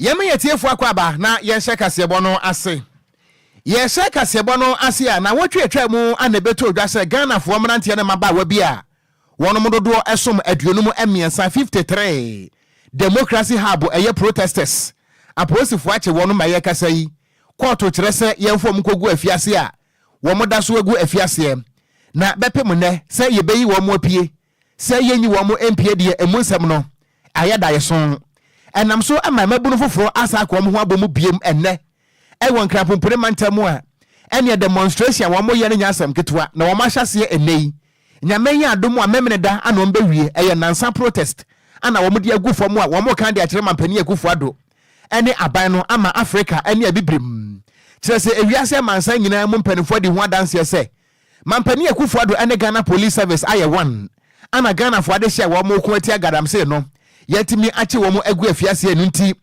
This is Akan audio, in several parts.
Yɛma yɛtiefo akɔ aba na yɛnhyɛ kaseɛbɔ no ase. Yɛhyɛ kaseɛbɔ no ase a, na wɔtwe atwa mu ana ɛbɛtɔ odwa sɛ Ghanafoɔ mmeranteɛ ne mmabaawa bi a wɔnom dodoɔ ɛsom 53, 53 Democracy Hub, ɛyɛ protesters, apolisifoɔ akye wɔn ma yɛkasa yi. Kɔɔto kyerɛ sɛ yɛmfa wɔn nkɔgu afiase a wɔn da so agu afiaseɛ, na bɛpem nnɛ sɛ yɛbɛyi wɔn apue sɛ yɛnyi wɔn mpie deɛ, emu nsɛm no ayɛ da yɛso. Ɛnam so ama mmabunu foforɔ asa akɔ wɔn ho abɔ mu biem ɛnnɛ ɛwɔ Nkrampompone mantam a ɛneɛ demonstration a wɔn yɛ no nyɛ asɛm ketewa, na wɔn ahyɛ aseɛ ɛnnɛ yi. Nyame yɛ adom a, Memene da ana wɔn bɛwie. Ɛyɛ nansa protest ana wɔn de agu fam a wɔn ka de akyerɛ Mampanin Akufo Addo ɛne aban no ama Africa ɛne Abibirem, kyerɛ sɛ ewiase amansan nyinaa mu mpanimfoɔ di ho adanseɛ sɛ Mampanin Akufo Addo ɛne Ghana Police Service ayɛ one, ana Ghanafoɔ ade hyɛ wɔn ko atia galamsey no, yɛtumi akye wɔn agu afiase. Ɛno nti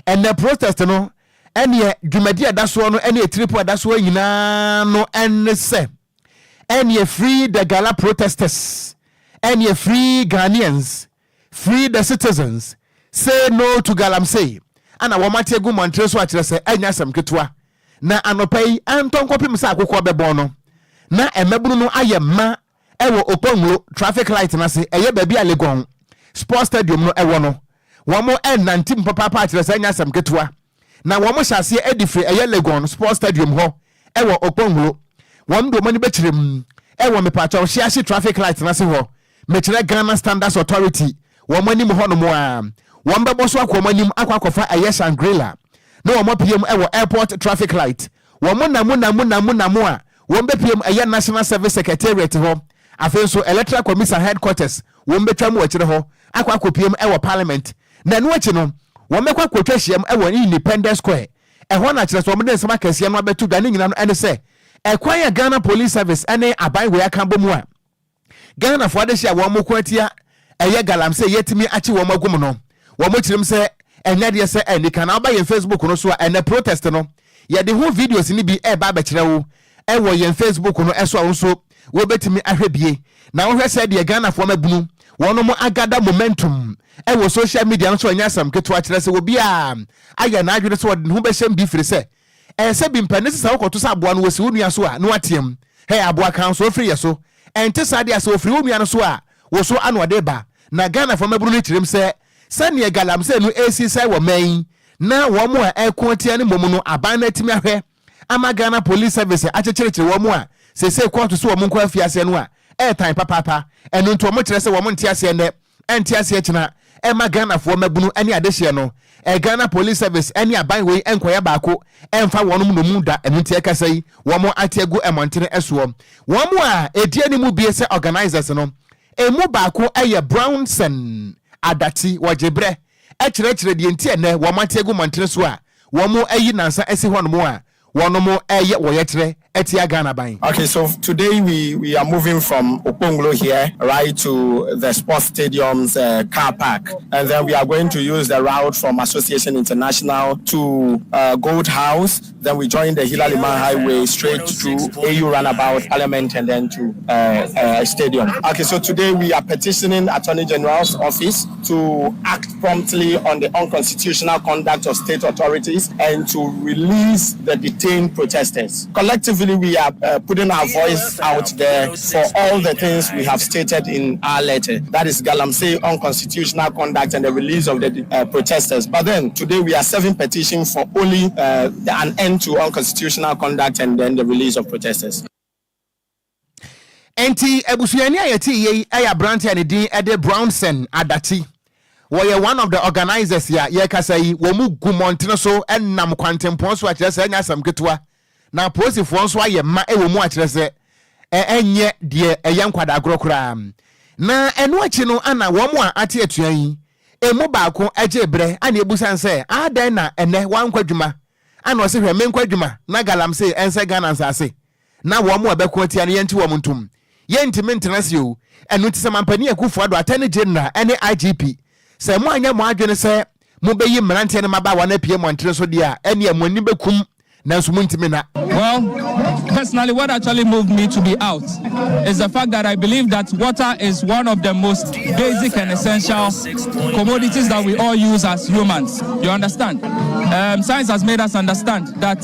ɛnɛ protest no, ɛneɛ dwumadi a ɛda soɔ no ɛne etiripo a ɛda soɔ nyinaa no ɛne sɛ ɛneɛ "Free the gala protesters", ɛneɛ "Free Ghanaians, free the citizens, say no to galamsey", ana wɔn ate agu mmɔntere so akyerɛ sɛ ɛnyɛ asɛm ketewa. Na anɔpa yi ɛntɔ nkɔpem sɛ akokɔ bɛbɔn no, na mmabunu no ayɛ mma ɛwɔ Okponglo traffic light n'ase, ɛyɛ baabi a Legon Sports Stadium no ɛwɔ no. Wɔn ɛnante mu papaapa akyerɛ sɛ ɛnyɛ asɛm ketewa, na wɔn hyɛ aseɛ ɛdi firi ɛyɛ Legon Sports Stadium hɔ ɛwɔ Okponglo. Wɔn de wɔn ani bɛkyerɛ mu ɛwɔ mepatwɛw Hyiahye traffic light n'ase hɔ, mekyerɛ Ghana Standards Authority wɔn anim hɔnom a, wɔn bɛbɔ so akɔ wɔn anim akɔ akɔfa ɛyɛ Shangri-La, na wɔn apue mu ɛwɔ Airport traffic light. Wɔn namu namu namu namu a, wɔn bɛpue mu ɛyɛ National Service Secretariat hɔ. Afei nso Electoral Commission headquarters, wɔn bɛtwa mu akyire hɔ akɔ akɔpue mu ɛwɔ Parliament. Na ɛno akyi no, wɔn bɛkɔ akɔtwa hyiam ɛwɔ Independence Square. Ɛhɔ na kyerɛ sɛ wɔn de nsɛm akɛseɛ no abɛto dwa. Ne nyinaa no ɛne sɛ ɛkwan a Ghana Police Service ɛne aban wei aka bɔ mu a Ghanafoɔ adehyɛ a wɔn ko atia ɛyɛ galamsey, yɛtumi akye wɔn agu mu no, wɔn kyerɛm sɛ ɛnyɛ deɛ sɛ ɛnika. Na ɔba yɛn Facebook no so a, ɛnɛ protest no, yɛde ho videos no bi ɛreba abɛkyerɛ wo ɛwɔ yɛn Facebook no ɛso a wo nso wɔbɛtumi ahwɛ bie, na wohwɛ sɛ deɛ Ghanafoɔ mabunu wɔn mo agada momentum ɛwɔ social media no so. Ɛnyɛ asɛm ketewa, kyerɛ sɛ obi a ayɛ n'adwene sɛ wɔde ne ho bɛhyɛ m bi, firi sɛ ɛyɛ sɛ bi mpɛ ne sisa wokɔto sɛ aboa no wɔsi wo nua so a na wateam hɛ aboa kan so ofiri yɛ so. Ɛnte saa deɛ, sɛ ofiri wo nua no so a, wo so ano ɔde ba. Na Ghanafoɔ mabunu no kyerɛm sɛ sɛneɛ galamsey no esi sɛ wɔ mɛn yi na wɔn a ɛko atia no mmom no, aban no atumi ahwɛ ama Ghana Police Service akyekyerekyere wɔn a sese kɔɔto so wɔn nkɔ afiaseɛ no a ɛɛtan papaapa. Ɛno nti wɔn kyerɛ sɛ wɔn nte aseɛ nnɛ, ɛnte aseɛ kyena, ɛma Ghanafoɔ mabunu ne adehyeɛ no ɛ Ghana Police Service ɛne aban wei nkɔyɛ baako ɛmfa wɔn nomu da. Ɛno nti ɛkasa yi, wɔn ate agu mmɔntene ɛsoɔ. Wɔn a edi anim bie sɛ organisers no emu baako ɛyɛ Brownson Adati. Wɔgye berɛ ɛkyerɛkyerɛ deɛ nti ɛnɛ wɔn ate agu mmɔntene so a wɔn ayi nansa asi hɔnom a wɔn ɛyɛ wɔyɛkyerɛ ɛtia Ghana ban. Okay, so today we are moving from Okponglo here right to the sports stadium's car park. And then we are going to use the route from Association International to Gold House. Then we join the Hilla Limann Highway straight to AU Runabout, Parliament, and then to Stadium. Okay, so today we are petitioning Attorney General's office to act promptly on the unconstitutional conduct of state authorities and to release the detained protesters. Collectively, we are putting our voice out there for all the things we have stated in our letter. That is galamsey, unconstitutional conduct, and the release of the protesters. But then today we are serving petition for only an end to unconstitutional conduct and then the release of protesters. Nti abusuani a yɛte yie yi ɛyɛ aberante a ne din ɛde Brownson Adati. Wɔyɛ one of the organisers a yɛrekasa yi. Wɔn mu gu mmɔntene so, ɛnam kwantempɔn so akyerɛ sɛ ɛnyɛ asɛm ketewa, na apolisifoɔ nso ayɛ mma ɛwɔ mu akyerɛ sɛ ɛnyɛ deɛ ɛyɛ nkwadaa agorɔ koraa. Na ɛno akyi no, ana wɔn a ate atua yi emu baako agye berɛ ana ebusan sɛ adan na ɛnɛ wankɔ adwuma, ana ɔsɛ hwɛ, menkɔ adwuma na galamsey ɛnsɛ Ghana nsase na wɔn a ɛbɛko atia no yɛnti wɔn ntom, yɛntumi ntena se o. Ɛno nti sɛ Mampanin Akufo Addo, Attorney General ɛne IGP, sɛ mo anyɛ mo adwene sɛ mobɛyi mmeranteɛ no mmabaawa no apue mmɔntene so deɛ a, ɛneɛ mo ani bɛkum. nanso montumi na. Well, personally, what actually moved me to be out is the fact that I believe that water is one of the most basic and essential commodities that we all use as humans. You understand? Science has made us understand that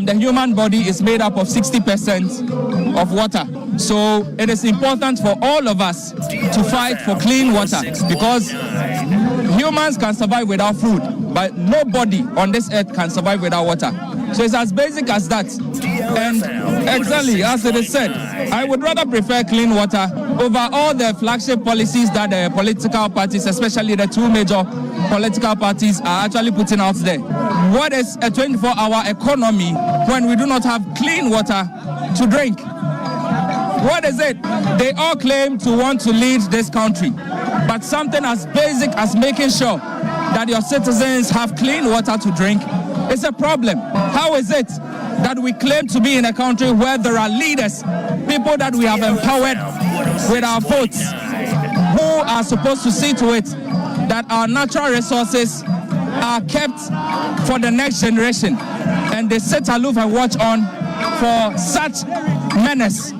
the human body is made up of 60% of water. So it is important for all of us to fight for clean water because humans can survive without food, but nobody on this earth can survive without water. So it's as basic as that. And exactly as it is said, I would rather prefer clean water over all the flagship policies that the political parties, especially the two major political parties, are actually putting out there. What is a 24 hour economy when we do not have clean water to drink? What is it? They all claim to want to lead this country, but something as basic as making sure that your citizens have clean water to drink is a problem. How is it that we claim to be in a country where there are leaders, people that we have empowered with our votes, who are supposed to see to it that our natural resources are kept for the next generation, and they sit aloof and watch on for such menace,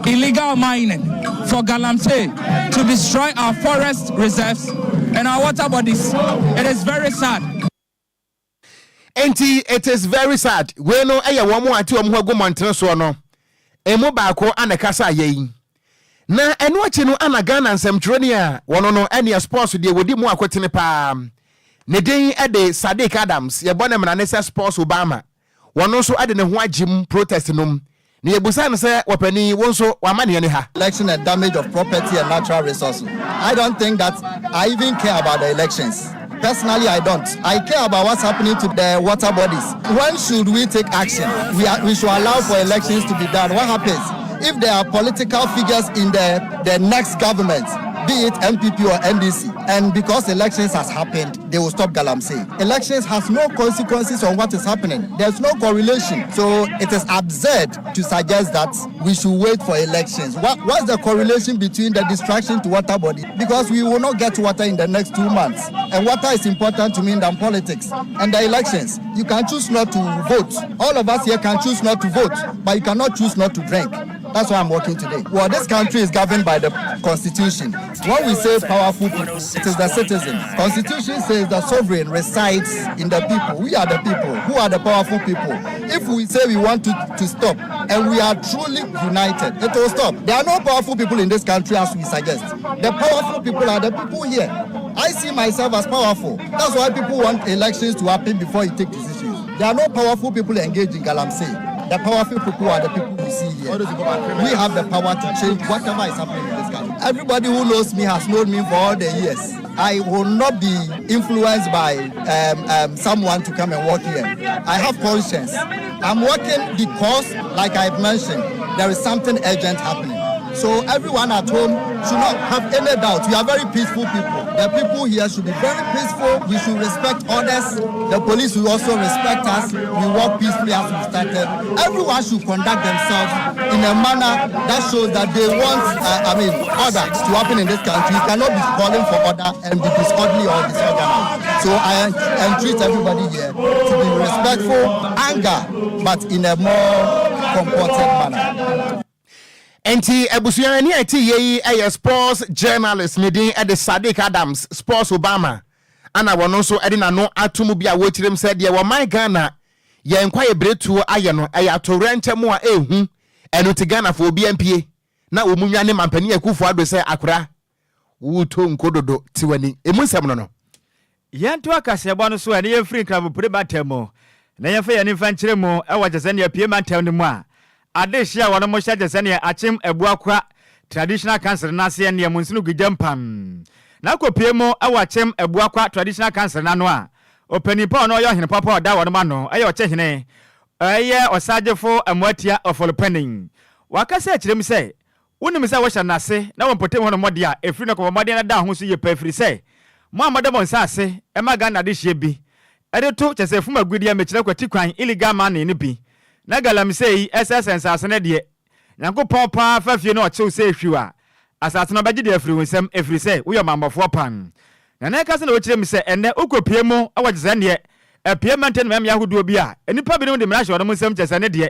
illegal mining, for galamsey to destroy our forest reserves and our water bodies? It is very sad. Nti it is very sad. Wei no yɛ wɔn a ate wɔn ho agu mmɔntene soɔ no emu baako ana kasa ayɛ yi. Na ɛno akyi no, ana Ghana nsɛmtwerɛni a wɔno no ɛneɛ sports deɛ wɔdi mu akotene paa, ne din de Sadiq Adams, yɛbɔ ne mmara ne sɛ Sports Obama, wɔno nso de ne ho agye mu protest no mu, na yɛbusa no sɛ, wɔpani wo nso wama neɛ ne ha. Election and damage of property and natural resources. I don't think that I even care about the elections. Personally, I don't. I care about what's happening to the water bodies. When should we take action? We should allow for elections to be done. What happens if there are political figures in the next government, be it NPP or NDC, and because elections has happened, they will stop galamsey? Elections has no consequences on what is happening. There's no correlation. So it is absurd to suggest that we should wait for elections. What's the correlation between the destruction to water body? Because we will not get water in the next 2 months. And water is important to me than politics. And the elections, you can choose not to vote. All of us here can choose not to vote, but you cannot choose not to drink. That's why I'm working today. Well, this country is governed by the constitution. When we say powerful people, it is the citizen. Constitution says the sovereign resides in the people. We are the people. Who are the powerful people? If we say we want to stop and we are truly united, it will stop. There are no powerful people in this country as we suggest. The powerful people are the people here. I see myself as powerful. That's why people want elections to happen before you take decisions. There are no powerful people engaged in galamsey. The powerful people are the people you see here. We have the power to change whatever is happening in this country. Everybody who knows me has known me for all the years. I will not be influenced by someone to come and work here. I have conscience. I'm working because, like I've mentioned, there is something urgent happening. So everyone at home should not have any doubt. We are very peaceful people. The people here should be very peaceful. We should respect others. The police will also respect us. We work peacefully as we started. Everyone should conduct themselves in a manner that shows that they want, I mean, order to happen in this country. You cannot be calling for order and be disorderly or disorganized. So I entreat everybody here to be respectful, anger, but in a more comported manner. Nti abusua ne ɛte yie yi yɛ sports journalist, ne din de Sadiq Adams, Sports Obama, ana wɔn nso de n'ano ato mu bi a wɔkyerɛ mu sɛ deɛ wɔman Ghana yɛn kwaeɛ beretuo ayɛ no ɛyɛ atowerɛnkyɛm a ɛɛhu. Ɛno ti Ghanafoɔ obi mpie na wɔn mu nwa ne mampanin Akufo Addo sɛ akora woto nko dodo te w'ani emu nsɛm no. Yɛnto akaseɛbɔ no so a ne yɛmfiri Nkramopire mantam mu na yɛmfa yɛn nimfa nkyerɛ mu ɛwɔ kyɛ sɛ neɛ pie mantam no mu a ade hyia a wɔn mo hyɛ kyɛ sɛ neɛ Akyem Abuakwa Traditional Council no aseɛ neɛ mo nsino gugya mpam na akɔpie mu ɛwɔ Akyem Abuakwa Traditional Council no ano a ɔpanin pa a ɔno ɔyɛ ɔhene papa a ɔda wɔn ano ɛyɛ ɔkyɛhene ɛyɛ Ɔsagyefo Mmoatia Ɔfɔlɔpanin wakasa akyerɛ mu sɛ wonim sɛ wɔhyɛ n'ase na wɔn mpɔtam hɔ no mmɔde a ɛfiri no kɔbɔ mmɔden no da ho so yie pɛ, ɛfiri sɛ mo a mɔde mo nsa ase ɛma Ghana de hyia bi ɛde to kyɛ sɛ fum agudeɛ mekyerɛ kwati kwan illegal mining no bi na galamsey yi ɛsɛsɛ nsase no deɛ, Nyankopɔn paa fa fie no ɔkyew sɛ ehwiw a asase no ɔbɛgye deɛ afiri wo nsam, ɛfiri sɛ woyɛ ɔmammɔfoɔ pan. Na na ɛka sɛ na wɔkyerɛ mu sɛ ɛnnɛ wokɔpie mu ɛwɔ kyɛ sɛ neɛ Apue mantam ne mmeammea ahodoɔ bi a nnipa binom de mmara hyɛ wɔn nsam kyɛ sɛ ne deɛ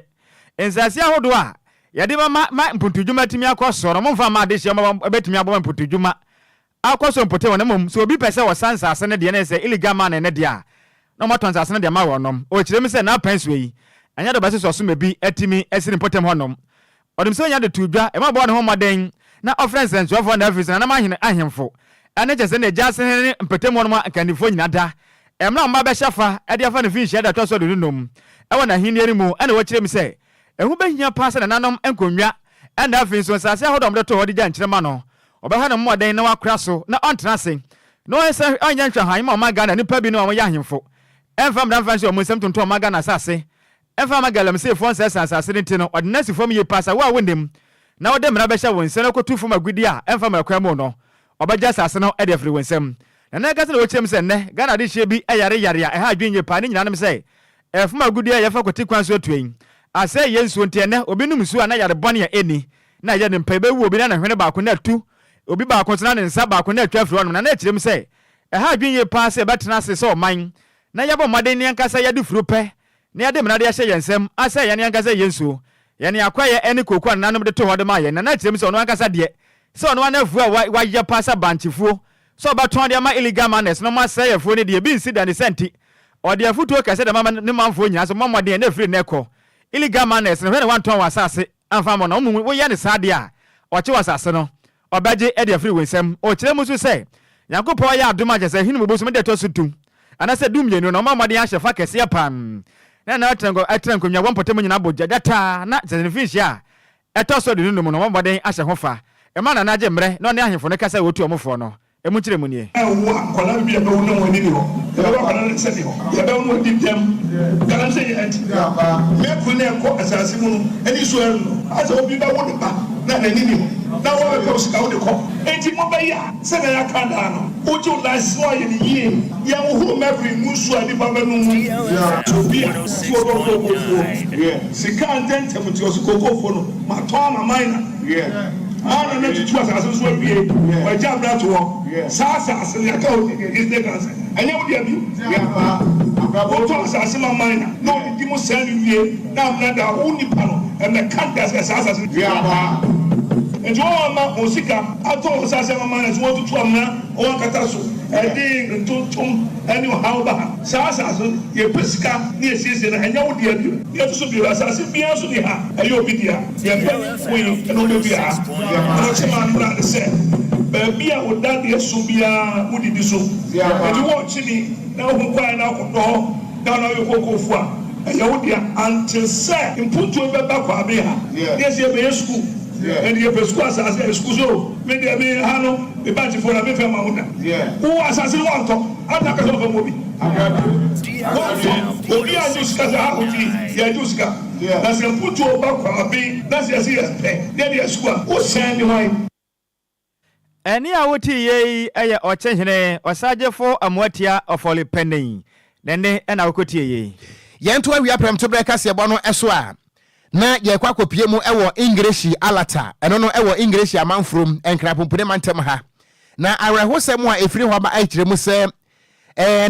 nsase ahodoɔ a yɛde bɛma ma mpuntudwuma atumi akɔ soɔ no wɔmfa mma adehyeɛ ma ɛbɛtumi aboa ma mpuntudwuma akɔ so mpote wɔn mmom sɛ obi pɛ sɛ ɔsa nsase no deɛ na ɛsɛ illegal mining no deɛ a na wɔatɔn nsase no de ama wɔnom. Ɔkyerɛ mu sɛ n'apɛn soɔ yi ɛnyɛ de ɔbɛsosɔ so ma bi atumi asi ne mpɔtam hɔnom. Ɔde nsɛm de too dwa, ɛma ɔbɔɔ ne ho mmɔden na ɔfrɛɛ nsɛnkyerɛwfoɔ na afei nso nananom ahene ahemfo ne kyerɛ sɛ na agya asehene ne mpɔtam hɔnom akannifoɔ nyinaa da mmerɛ a wɔba abɛhyɛ fa de afa ne mfinhyia da ɛtɔ so aduonunum wɔ n'ahennie no mu. Ɛna wɔkyerɛ mu sɛ ɛho bɛhia paa sɛ nananom nkonnwa na afei nso nsase ahodoɔ a wɔde too hɔ de gya nkyerɛma no wɔbɛhwɛ no mmɔden na wɔakora so na ɔntena ase na ɔnyɛ nhwɛhan ma ɔman Ghana nnipa binom a wɔyɛ ahemfo mfa mmara mfa nhyɛ wɔn nsam tontɔn ɔman Ghana asase Ɛmfa mma galamseyfoɔ nsɛesɛe asase no nti no, ɔde no asi fam yie paa sɛ wo a wonnim na wode mmara bɛhyɛ wo nsa na wokɔtu fam agudeɛ a ɛmfa mmara kwan mu no, ɔbɛgye asase no de afiri wo nsam. Na na ɛka sɛ na wɔkyerɛ mu sɛ nnɛ Ghana adehyeɛ bi yare yare a ɛha adwene yie paa ne nyinaa nom sɛ ɛfam agudeɛ a yɛfa kwati kwan so atua yi asɛe yɛn nsuo nti ɛnnɛ obi nom nsuo a na yare bɔne a ɛnni na ɛyɛ no mpa ɛbɛwu obi na ne hwene baako na atu obi baako nso na ne nsa baako na atwa afiri hɔnom na na ɛkyerɛ mu sɛ ɛha adwene yie paa sɛ yɛbɛtena ase sɛ ɔman na yɛabɔ mmɔden ne ankasa yɛde furo pɛ na yɛde mmara de ahyɛ yɛn nsam asɛe yɛn ankasa yɛn nsuo, yɛn akwaeɛ ne kooko a nananom de too hɔ de maa yɛn. Nana kyerɛ mu sɛ ɔno ankasa deɛ, sɛ ɔno ara n'afuo a wayɛ paa sɛ bankyefuo, sɛ ɔbɛtɔn de ama illegal miners na wɔasɛe afuo no deɛ, ebi nsi da. Ne saa nti, ɔde afotuo kɛse de ma ne manfoɔ nyinaa sɛ, Mommɔ mmɔden na ɛfiri nnɛ rekɔ, illegal miners no, hwɛ na wɔantɔn wɔn asase amfa ammɔ no. Mmom woyɛ no saa deɛ a, ɔkye w'asase no, ɔbɛgye de afiri wo nsam. Ɔkyerɛ mu nso sɛ, Nyankopɔn ayɛ adom akyɛ sɛ Hinnom bosome da ɛtɔ so du anaasɛ dummienu no, ɔma mmɔden ahyɛ fa kɛseɛ paa na na ɛtena nkonnwa wɔ mpɔtam nyinaa bɔ gya gyata na kyerɛ sɛ ne mfinhyia a ɛtɔ so aduonu num no, ɔma mmɔden ahyɛ ho fa. Ɛma Nana gye mmerɛ na ɔne ahemfo no kasa a wɔtu wɔn foɔ no. Emu nkyerɛmu nie. Ɛwo a, nkwadaa bi a yɛbɛwo na wɔn ani nni hɔ. Yɛbɛwo akwadaa no ne nsa nni hɔ. Yɛbɛwo no wadi dɛm. Galamsey yɛ ɛnti. Mercury no a ɛkɔ asase mu no ani nso ɛnnɔ. Asɛ obi bɛwo ne ba na n'ani nni hɔ na woabɛpɛ wo sika wode kɔ. Enti mobɛyɛ a sɛnea yɛaka daa no, wogye wo license na woayɛ no yie. Yɛnhohoro mercury ngu nsuo a nnipa bɛnom mu. Sɛ obi a ɔse ɔdɔ kookoofoɔ sika ntɛntɛm nti ɔse kookoofoɔ no matɔn ama miner. Miner no atutu asase no so awie, wagya abira ato hɔ. Saa asase no yɛaka hɔ din Eastern Council, ɛnyɛ wo dea bio. Wotɔ asase ma miner na ɔdidi mu sɛe no wie na amena da wo nipa no mmɛka da sɛ saa asase no. Nti wɔn ama wɔn sika atɔ wɔn asase ama miners na wɔatutu amena na wɔakata so. Ɛde ntontom ne ɔhaw ba ha. Saa asase no yɛpɛ sika na yɛsiesie no a, ɛnyɛ wo dea bio. Nea ɛto so bio, asase biara nso nni ha a ɛyɛ obi dea. Yɛn mpanyimfo yi na wɔbɛdua ha. Ɛno kyɛ maa mmara ne sɛ, baabi a wo dadeɛ so biara wodidi so. Enti worekyini na wohu kwaeɛ na wokɔdɔ hɔ na na woyɛ kookoofoɔ a, ɛyɛ wo dea until sɛ mpuntuo bɛba Kwame ha na yɛsɛ yɛbɛyɛ sukuu. Ɛnti yɛpɛ sukuu asase a, sukuu so. Me deɛ me ha no, me bankyefoɔ na memfa mma mo da. Wowɔ asase no woantɔ, adɛn na wopɛ sɛ wɔfa ma obi? Woantɔ, obi annye wo sika sɛ ha wo fie, yɛagye wo sika. Na sɛ mputuo ba kwabe na sɛ yɛse yɛpɛ na yɛde asu a, wo sɛn ne hwan? Ɛnne a wotee yei yɛ Ɔkyehene Ɔsagyefo Amoatia Ɔfɔle Panin ne nne na wokɔtie yei. Yɛnto awia prɛmtoberɛ kaseɛbɔ no so a, na yɛrekɔ akɔpue mu wɔ Ingreshi Alata, ɛno no wɔ Ingreshi amanfurom, Nkrapompene mantam ha. Na awerɛhosɛm a ɛfiri hɔ ba kyerɛ mu sɛ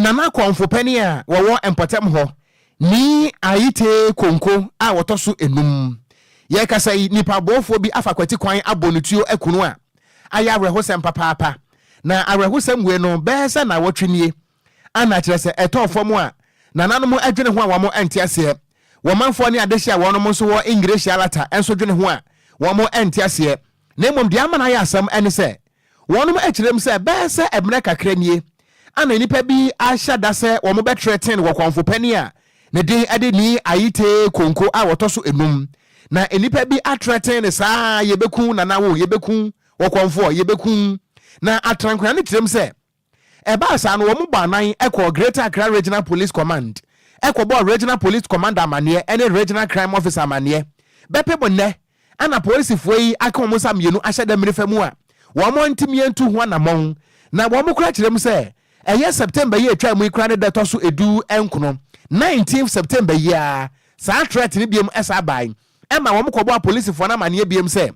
Nana Kɔmfo panin a wɔwɔ mpɔtam hɔ, Nii Ayitey Konko a wɔtɔ so enum. Yɛrekasa yi, nnipa bɔɔfoɔ bi afa kwati kwan abɔ no tuo aku no a ayɛ awerɛhosɛm papaapa. Na awerɛhosɛm wei no, bɛyɛ sɛ nnawɔtwe nie ana kyerɛ sɛ ɛtɔɔ fam a nananom dwene ho a wɔn nte aseɛ. Wɔn manfoɔ ne adehye a wɔnom nso wɔ Engiresi Alata nso dwene ho a wɔn nte aseɛ. Na mmom deɛ ama no ayɛ asɛm ne sɛ, Wɔnom kyerɛm sɛ bɛyɛ sɛ mmerɛ kakra nie ana nnipa bi ahyɛ da sɛ wɔn bɛtrɛten wɔ kɔmfo panin a ne din de Nii Ayitey Konko a wɔtɔ so enum. Na nnipa bi atrɛten no saa yɛbɛku Nana wo, yɛbɛku wɔ kɔmfoɔ, yɛbɛku. Na atrankona no kyerɛm sɛ Ɛbaa saa no, wɔbɔɔ anan kɔɔ Greater Accra Regional Police Command kɔbɔɔ Regional Police Commander amanneɛ ne Regional Crime Officer amanneɛ. Bɛpem nnɛ, ana polisifoɔ yi aka wɔn nsa mmienu ahyɛ da mmerefa mu a wɔantumi antu ho anammɔn. Na wɔn koraa kyerɛ mu sɛ, ɛyɛ September yi a ɛtwaa mu yi koraa ne da ɛtɔ so edu nkono, nineteenth September yi ara, saa threat no biom san bae ma wɔkɔbɔɔ apolisifoɔ no amanneɛ biom sɛ,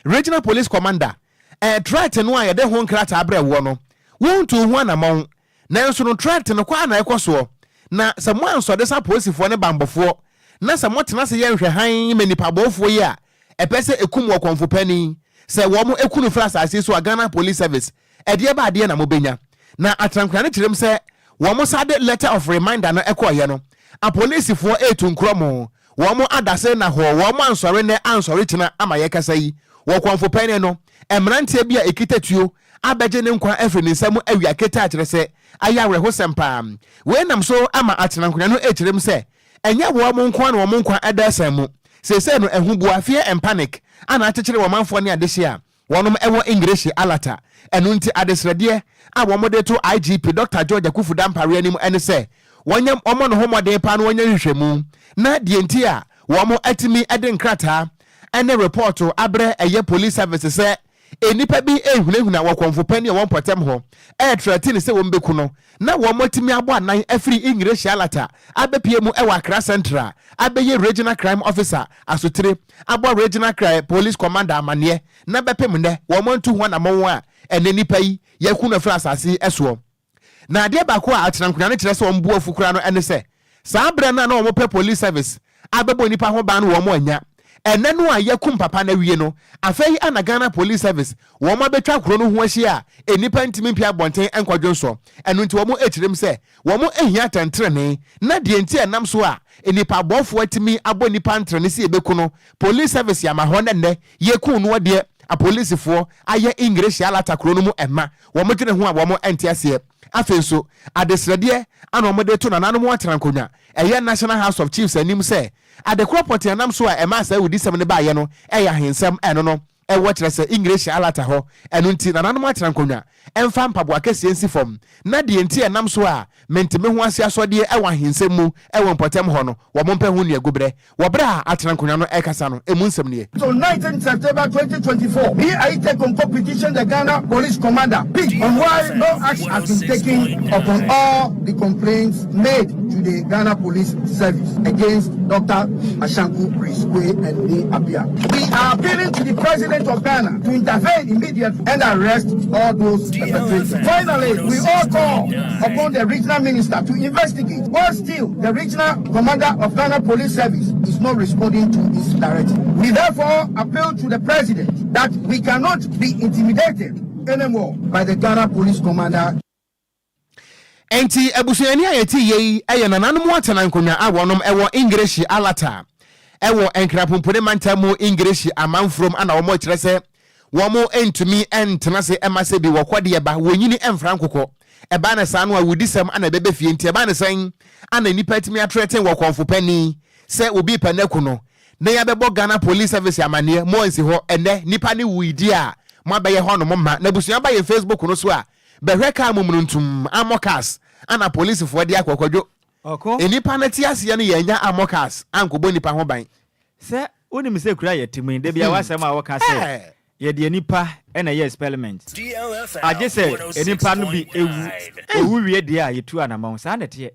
Regional Police Commander, eh, threat no a yɛde ho nkrataa brɛ woɔ no, wontuu ho anamɔn. Nanso no threat no kɔ ara na ɛkɔ soɔ. Na sɛ moansɔde sɛ apolisifoɔ ne banbɔfoɔ, na sɛ motena ase yɛ nhwɛhan ma nnipa bɔɔfoɔ yi a ɛpɛ sɛ ɛkum ɔkɔmfo panin, sɛ wɔn ɛku no firi asase yi so a Ghana Police Service, ɛdeɛ ba adeɛ na mobɛnya? Na Atrankura no kyerɛm sɛ wɔn sa de letter of reminder no kɔeɛ no, apolisifoɔ retu nkorɔmo, wɔn adase nna hɔ, wɔn ansɔre nnɛ ansɔre kyena ama yɛkasa yi, wɔ kɔmfo panin no, mmeranteɛ bi a ɛkita tuo abɛgye ne nkwa afiri ne nsa mu awia ketee kyerɛ sɛ ayɛ awerɛhosɛm paa. Wei nam so ama Atenankonnwa no rekyerɛ mu sɛ ɛnyɛ wɔn nko ara na wɔn nkwa da asiane mu. Seesei no ahuboa, fear and panic, a na akyekyere wɔn manfoɔ ne adehye a wɔnom wɔ Engiresi Alata. Ɛno nti adesrɛdeɛ a wɔde reto IGP Dɔkta George Akuffo Dampare anim ne sɛ wɔnyɛ wɔmmɔ ne ho mmɔden paa na wɔnyɛ nhwehwɛmu na deɛ nti a wɔn atumi de nkrataa ne repɔɔto abrɛ ɛyɛ Police Service sɛ Nnipa bi rehunahuna wɔ kɔmfo panin a ɔwɔ mpɔtam hɔ, retrɛte no sɛ wɔbeku no, na wɔatumi abɔ anan afiri Engiresi Alata abepue mu wɔ Accra Central abɛyɛ Regional Crime Officer asotire, abɔ Regional Police Commander amanneɛ, na bɛpem nnɛ wɔantu ho anammɔn a ɛnnɛ nnipa yi yɛaku no afiri asase yi soɔ. Na adeɛ baako a atenankonnwa no kyerɛ sɛ wɔn bo afu koraa no ne sɛ, saa berɛ no a na wɔpɛ police service abɛbɔ nnipa ho ban no wɔn annya. Ɛnnɛ no a yɛakum papa no awie no, afei na Ghana Police Service wɔn abɛtwa kuro no ho ahyia a nnipa ntumi mpue abɔnten nkɔdwonsɔ. Ɛno nti wɔn kyerɛm sɛ wɔn hia atɛntenenee na deɛ nti a ɛnam so a nnipa abɔfoɔ atumi abɔ nnipa ntrene sɛ yɛbɛku no, Police Service ama hɔ na nnɛ yɛku noɔ deɛ apolisifoɔ ayɛ English alata kuro no mu mma. Wɔdwene ho a wɔn nte aseɛ. Afei nso, adesrɛdeɛ ana wɔde reto nananom atenankonnwa, ɛyɛ National House of Chiefs anim sɛ, ade korɔ pɔtee a ɛnam so a ɛmaa saa awudisɛm no baeɛ no yɛ ahensɛm a ɛno no wɔ kyerɛ sɛ Engiresi alata hɔ. Ɛno nti, nananom atenankonnwa mfa mpaboa kɛseɛ nsi fam na deɛ nti a ɛnam so a mente-me-ho-ase asɔdeɛ wɔ ahensɛm mu wɔ mpɔtam hɔ no, wɔmpɛ ho nnuaguberɛ. Wɔ bere a Atenankonnwa no rekasa no, emu nsɛm nie. On 19 September 2024, Nii Ayitey Konko petitioned the Ghana Police Commander, P, on why no action has been taken upon all the complaints made to the Ghana Police Service against Dr. Ashanku Chris Kwe and Nii Appiah. We are appealing to the President of Ghana to intervene immediately and arrest all those perpetrators. Finally, we all call upon the regional minister to investigate why still the regional commander of Ghana Police Service is not responding to his directive. We therefore appeal to the president that we cannot be intimidated anymore by the Ghana Police Commander. Enti abusuani a yɛte yie yi yɛ nananom atena nkonnwa a wɔnom wɔ Ingiresi Alata wɔ Nkrapompone mantam mu Ingiresi amanfurom ana wɔn kyerɛ sɛ wɔn ntumi ntena ase mma sɛ bi wɔkɔ deɛ ba wɔnyini mfra nkokɔ ɛbaa no saa no awudisɛm ana ɛbɛbɛ fie nti ɛbaa no sɛn ana nnipa atumi atrɛten wɔ kɔnfo panin sɛ obi pɛ no aku no na yɛabɛbɔ Ghana Police Service amaneɛ mo ansi hɔ ɛnɛ nipa ne wui di a mo abɛyɛ hɔ nom ma na abusua ba yɛn Facebook no so a bɛhwɛ kaa mu mununtum amɔ cars ana polisifoɔ de akɔ kwadwo nnipa no te aseɛ no yɛanya amɔ cars ankɔbɔ nnipa ho ban. Sɛ wonim sɛ kuro a yɛte mu yi, da biara w'asɛm a woka sɛ yɛde nnipa na ɛyɛ experiment. Agye sɛ nnipa no bi wu, owu wie deɛ a yɛtu anamɔn. Saa na ɛteɛ.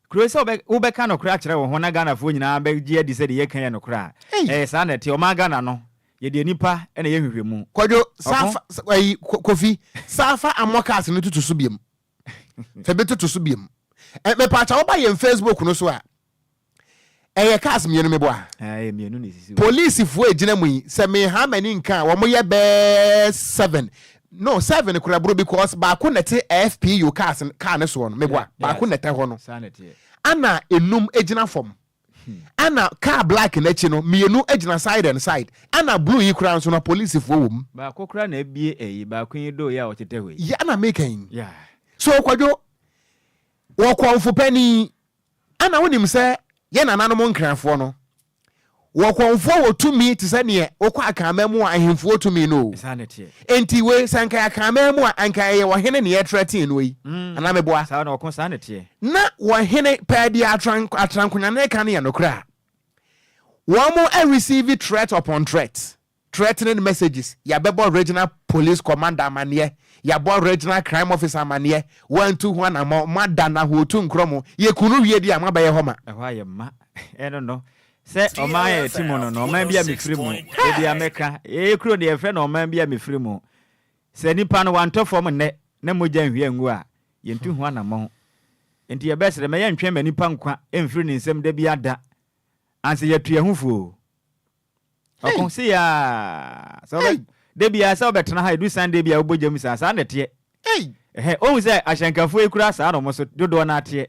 Kuro yi sɛ wobɛka nokorɛ akyerɛ wo ho na Ghanafoɔ nyinaa bɛgye adi sɛ deɛ yɛka yɛ nokorɛ a, ɛyɛ saa na ɛteɛ. Ɔman Ghana no, yɛde nnipa na ɛyɛ nhwehwɛmu. Kwadwo, saa fa, ayi, Kofi, saa fa amɔ cars no toto so biom. Fa bi toto so biom. Mepaakyɛ woba yɛn Facebook no so a, Ɛyɛ cars mmienu meboa. Ɛyɛ mmienu na esisi hɔ. Polisifoɔ egyina mu yi sɛ meha m'ani nka a wɔn yɛ bɛɛ seven no seven kora boro because baako na ɛte FPU cars car ne soɔ no meboa baako na ɛtɛ hɔ no ana enum egyina fam ana car black n'akyi no mmienu egyina side and side ana blue yi kora nso no polisifoɔ wɔ mu. Baako kora na ebie ɛyi baako yi do yi a ɔtetɛ hɔ yi. Yɛ ana meka yi. So kwadwo wɔ kɔnfo panin. Ana wonim sɛ yɛn nananom Nkranfoɔ no, wɔ kɔmfoɔ wɔ tumi te sɛ neɛ wokɔ Akanman mu a ahemfo wɔ tumi no o. Enti wei sɛ anka yɛ Akanman mu a anka ɛyɛ ɔhene ne yɛtrɛtee no yi. Anaa meboa? Na ɔhene pɛɛ deɛ Atrankonwa no reka no yɛ nokorɛ a, wɔn receive threat upon threat. Threatening messages, Yɛabɛbɔ Regional Police Commander amaneɛ, yɛabɔ Regional Crime Officer amaneɛ, wɔantu ho anammɔn, moada Nahootu nkorɔ mo, yɛku no wie deɛ a moabɛyɛ hɔ ma. Ɛhɔ ayɛ ma. Ɛno no, sɛ ɔman a yɛte mu no no, ɔman bi a mefiri mu, da biara mɛka, yɛn kuro deɛ yɛfrɛ no ɔman bi a mefiri mu. Sɛ nipa no wantɔ fam nnɛ na mogya nhwie angu a, yɛntu ho anammɔn. Enti yɛbɛsrɛ, ma yɛntwɛn ma nnipa nkwa mfiri ne nsam da biara da ansa yɛatu yɛn ho fo o. Ɔko sei aa, sɛ wobɛ, da biara sɛ wobɛtena ha ɛdu Sunday bi a wobɔ gyam saa, saa na ɛteɛ. Ɛhɛ, wohu sɛ ahyɛnkafoɔ yi koraa saa na wɔn so dodoɔ no ara teɛ.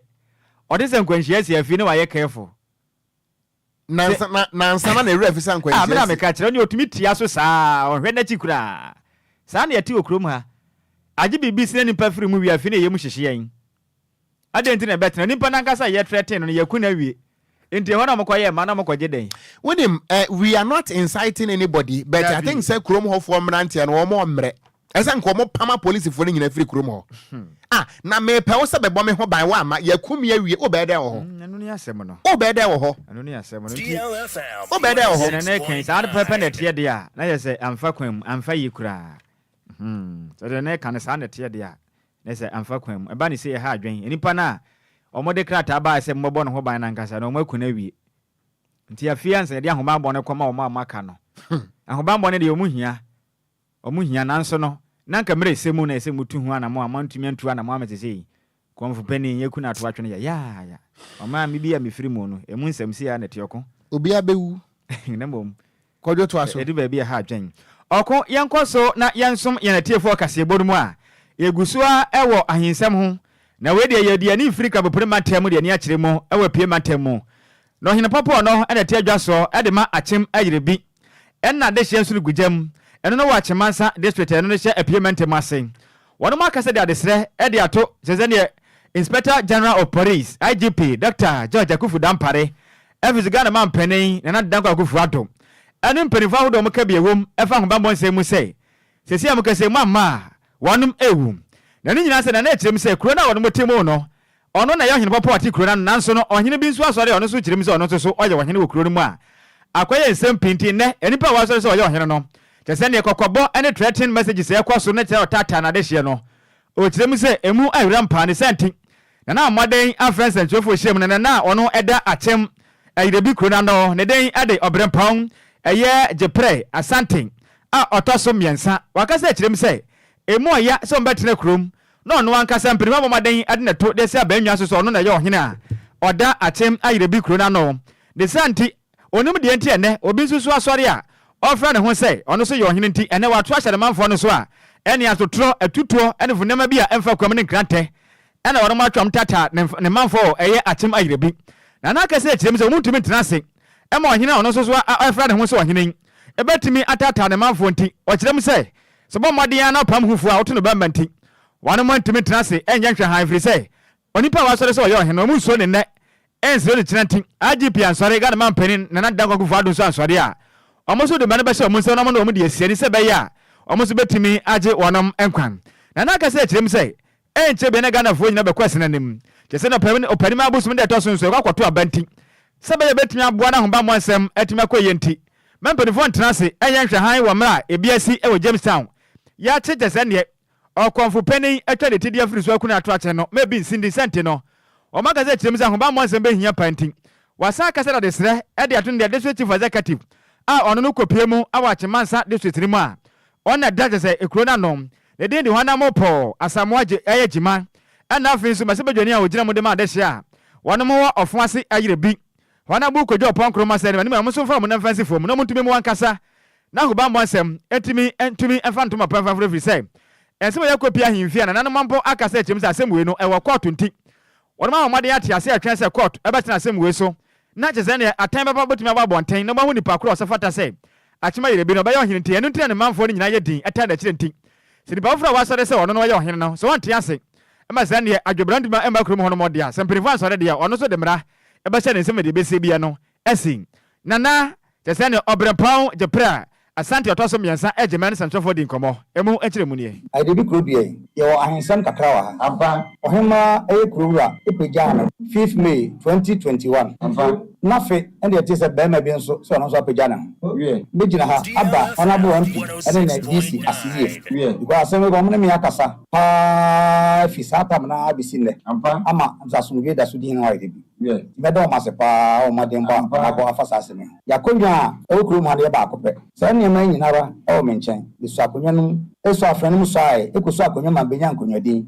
Ɔte sɛ nkwanhyia asi afei na wayɛ careful. Nansa na nansa na n'awura fi sɛ Ah, me na nkwanhyia asi. meka kyerɛ wo, ne ɔtumi tia so saa, ɔnhwɛ n'akyi koraa. Saa na yɛte wɔ kurom ha. Agye biribi si na nnipa firi mu wie afei na yɛn mu hyehye yɛn. Adɛn nti na ɛbɛtena? Nipa no ankasa a yɛtrɛten no no, yɛaku no awie. Enti ɛhɔ na wɔkɔyɛɛ mma na wɔkɔgye dɛn? Wonim eh, we are not inciting anybody but I think sɛ kurom hɔfoɔ mmeranteɛ no wɔn mmerɛ. Ɛsɛ nka wɔn pam apolisifoɔ no nyinaa firi kurom hɔ. Ah, na mepɛ wo sɛ bɛbɔ me ho ban woamma, yɛaku me awie, wobɛyɛ dɛn wɔ hɔ? Ɛno ne asɛm no. Wobɛyɛ dɛn wɔ hɔ? Ɛno ne asɛm no. Nti, Wobɛyɛ dɛn wɔ hɔ? deɛ Nana reka yi, saa ade pɛpɛ na ɛteɛ deɛ a, na kyerɛ sɛ amfa kwan mu, amfa yie koraa. Hmm, sɛ deɛ Nana reka no saa na ɛteɛ deɛ a, Na sɛ amfa kwan mu. Ɛba no sei ɛha adwen. Nnipa no a wɔde krataa baeɛ sɛ mommɛbɔ ne ho ban no ankasa no, wɔaku no awie. Nti afei ansa yɛde ahobanbɔ no kɔma wɔn a wɔaka no. Ahobanbɔ no deɛ wɔn hia. Wɔn hia nanso no, na anka mmerɛ ɛsɛ mu na ɛsɛ motu ho anamɔn a moantumi antu anamɔn ama sesei. Kɔmfo panin, yɛku no ato atwene yayaaya. Ɔman me bi a mefiri mu no, ɛmu nsɛm sei ara na ɛte ɔko. Obiara bɛwu. Na mmom Kwadwo toa so. Ɛdu baabi a ɛha adwene. Ɔko, Yɛnkɔ so na yɛnsom yɛn atiefoɔ kaseɛbɔ no mu a yɛgu so ara wɔ ahensɛm ho. Na wei deɛ yɛde ani mfiri Krabopire mantam mu de ani akyerɛ mu wɔ Apue mantam mu. Na Ɔhene Pɔpɔɔ no na ɛte adwa soɔ de ma Akyem Ayerɛbi ɛna adehyeɛ nso regu gyam. Ɛno no wɔ Akyemansa District a ɛno no hyɛ Apue mantam ase. Wɔnom akasa de adesrɛ de ato kyerɛ sɛ neɛ Inspector General of Police, IGP, Dɔkta George Akuffo Dampare, afei nso Ghana Manpanin Nana Addo Dankwa Akufo Addo ɛne mpaninfoɔ ahodoɔ a wɔka bi ɛwom ɛfa ahobanbɔ nsɛm mu sɛ seesei a wɔka sɛ mu amma a wɔnom ɛrewu. Na ne nyinaa sɛ Nana ɛkyerɛ mu sɛ kuro no a wɔnom te mu no Ɔno na ɛyɛ ɔhene papa a ɔte kuro no ano, nanso no, ɔhene bi nso asɔre a ɔno nso kyerɛ mu sɛ ɔno nso so ɔyɛ ɔhene wɔ kuro no mu a akɔyɛ nsɛm pii nti nnɛ nnipa a wɔasɔre sɛ ɔyɛ ɔhene no kyerɛ sɛ neɛ kɔkɔbɔ ne threatening messages a ɛkɔ so no kyerɛ ɔtaataa n'adehyeɛ no. Ɔkyerɛ mu sɛ emu ayera mpaa ne saa nti na na mmɔden afrɛ nsɛnkyerɛwfoɔ hyiam no na na ɔno ɛda akyem Ayirabi kuro no ano ne den de ɔberempɔn ɛyɛ Gyeprɛ Asante a ɔtɔ so mmiɛnsa. Wakasa akyerɛ mu sɛ emu ɔya sɛ wɔbɛtena kurom Na ɔno ankasa mprenu abɔ mmɔden de no to de asi abannwa so sɛ ɔno na ɛyɛ ɔhene a ɔda Akyem Ayerɛbi kuro no ano. Ne saa nti, ɔnnim deɛ nti a ɛnnɛ obi nso so asɔre a ɔrefrɛ ne ho sɛ ɔno nso yɛ ɔhene nti ɛnnɛ wato ahyɛ ne manfoɔ no so a ɛne atotorɔ, atutoɔ ne nneɛma bi a ɛmfa kuam ne nkrantɛ na wɔnom atwam taataa ne manfoɔ wɔ ɛyɛ Akyem Ayerɛbi. Nana akasa akyerɛ mu sɛ wɔntumi ntena ase ma ɔhene a ɔno nso so ɛfrɛ ne ho sɛ ɔhene yi bɛtumi ataataa ne manfoɔ nti ɔkyerɛ mu sɛ Sɛ ɔbɔ mmɔden ara na ɔpam hufo a ɔto no bɛmma nti, wɔn antumi ntena ase nyɛ nhwɛhan ɛfiri sɛ onipa a wasɔre sɛ ɔyɛ ɔhene no, wɔnsuro no nnɛ, nsuro no kyena nti, IGP ansɔre, Ghana manpanin Nana Dankwa Akufo-Addo nso ansɔre a, wɔn nso de mmara no bɛhyɛ wɔn nsam na wɔne wɔn de asi ani sɛ ɛbɛyɛ a wɔn nso bɛtumi agye wɔn nkwa. Nana akasa akyerɛ mu sɛ, ɛnkyɛ biara na Ghanafoɔ nyinaa bɛkɔ asene anim, kyerɛ sɛ na Ɔpɛnim abosom da ɛtɔ so nso ɛkɔ akɔto aba nti, sɛ ɛbɛyɛ a ɛbɛtumi aboa na ahobammɔ nsɛm atumi akɔ yie nti, Ma mpanyimfoɔ ntena ase nyɛ nhwɛhan wɔ mmerɛ a ebi asi wɔ Jamestown. Yɛakye kyɛ sɛ neɛ ɔkɔmfo panin atwa ne ti de afiri so aku no ato akyene no ma ebi nsi ndi sɛ nti no wɔn ankasa kyerɛ mu sɛ ahobammɔ nsɛm bɛhia paa nti wɔasan akasa de adesrɛ de ato no deɛ District Chief Executive a ɔno no kɔpue mu wɔ Akyemansa District no mu a ɔno na ɛda kyɛ sɛ kuro no ano. Ne din de Hwanamo Paul Asamoah Gye ɛyɛ Gyima ɛna afei nso mmarahyɛbadwani a ɔgyina mu de ma adehyeɛ a wɔnom wɔ ɔfo ase ayerɛ bi Hɔn a wokodwo ɔpɔn kor ma sɛ ne ma wɔn nso mfa wɔn nan mfa nsi famu na wɔntumi mmoa ankasa na ahobammɔ nsɛm ntumi ntumi mfa ntom ɔpɛn foforo efiri sɛ nsɛm a yɛakɔ pii ahemfie a nananom mpo akasa akyerɛ mu sɛ asɛm wei no ɛwɔ kɔɔto nti wɔnom ama mmɔden ate ase ɛtwɛn sɛ kɔɔto ɛbɛtena asɛm wei so na kyerɛ sɛ ɛneɛ atɛn bɛba bɛtumi aba abɔnten na wɔahu nipa koro a ɔsɛ fata sɛ Akyem Ayerɛbi no ɔbɛyɛ ɔhene nti ɛno nti na ne manfoɔ no nyinaa yɛ din ɛtaa n'akyire nti sɛ nipa foforɔ a wasɔre sɛ ɔno no ɔyɛ ɔhene no sɛ ɔnte ase ma saa neɛ adwobrɛ ntumi mma kurom hɔ nom deɛ a sɛ mpanimfoɔ ansɔre deɛ ɔno nso de mmara ɛbɛhyɛ ne nsam deɛ ɛbɛsie biara no asi. Nana, kyerɛ sɛ ne ɔberempɔn Gyepere a Asante ɔtɔ so mmiɛnsa Agyemang ne Sɛnkyerɛfoɔ dii nkɔmmɔ. Emu nkyerɛmu nie. Adebi kuro dua yi, yɛwɔ ahensɛm kakra wɔ ha. Ampa. Ɔhemmaa ɛyɛ kuro wura pagyaa no fifth May 2021. Ampa. Nafe ɛna yɛtee sɛ barima bi nso sɛ ɔno nso apagya ne ho. Wiɛ. Me gyina ha aba Honourable MP ɛne ne DC ase yie. Wiɛ. Because asɛm yi wɔn ne me akasa paa fi saa tam no ara besi nnɛ. Ampa. Ama nso asomdwoe da so di hene wɔ Adebi. Wiɛ. Mɛda wɔn ase paa wɔ mmɔdenbɔ a wɔabɔ afa saa asɛm yi ho. Yɛn akonnwa a ɛwɔ kurom ha no yɛ baako pɛ. Saa nneɛma yi nyinara wɔ me nkyɛn. Mesɔ akonnwa no mu, esɔ afena no mu sɔae, ekoso akonnwa ma benya nkonnwadin.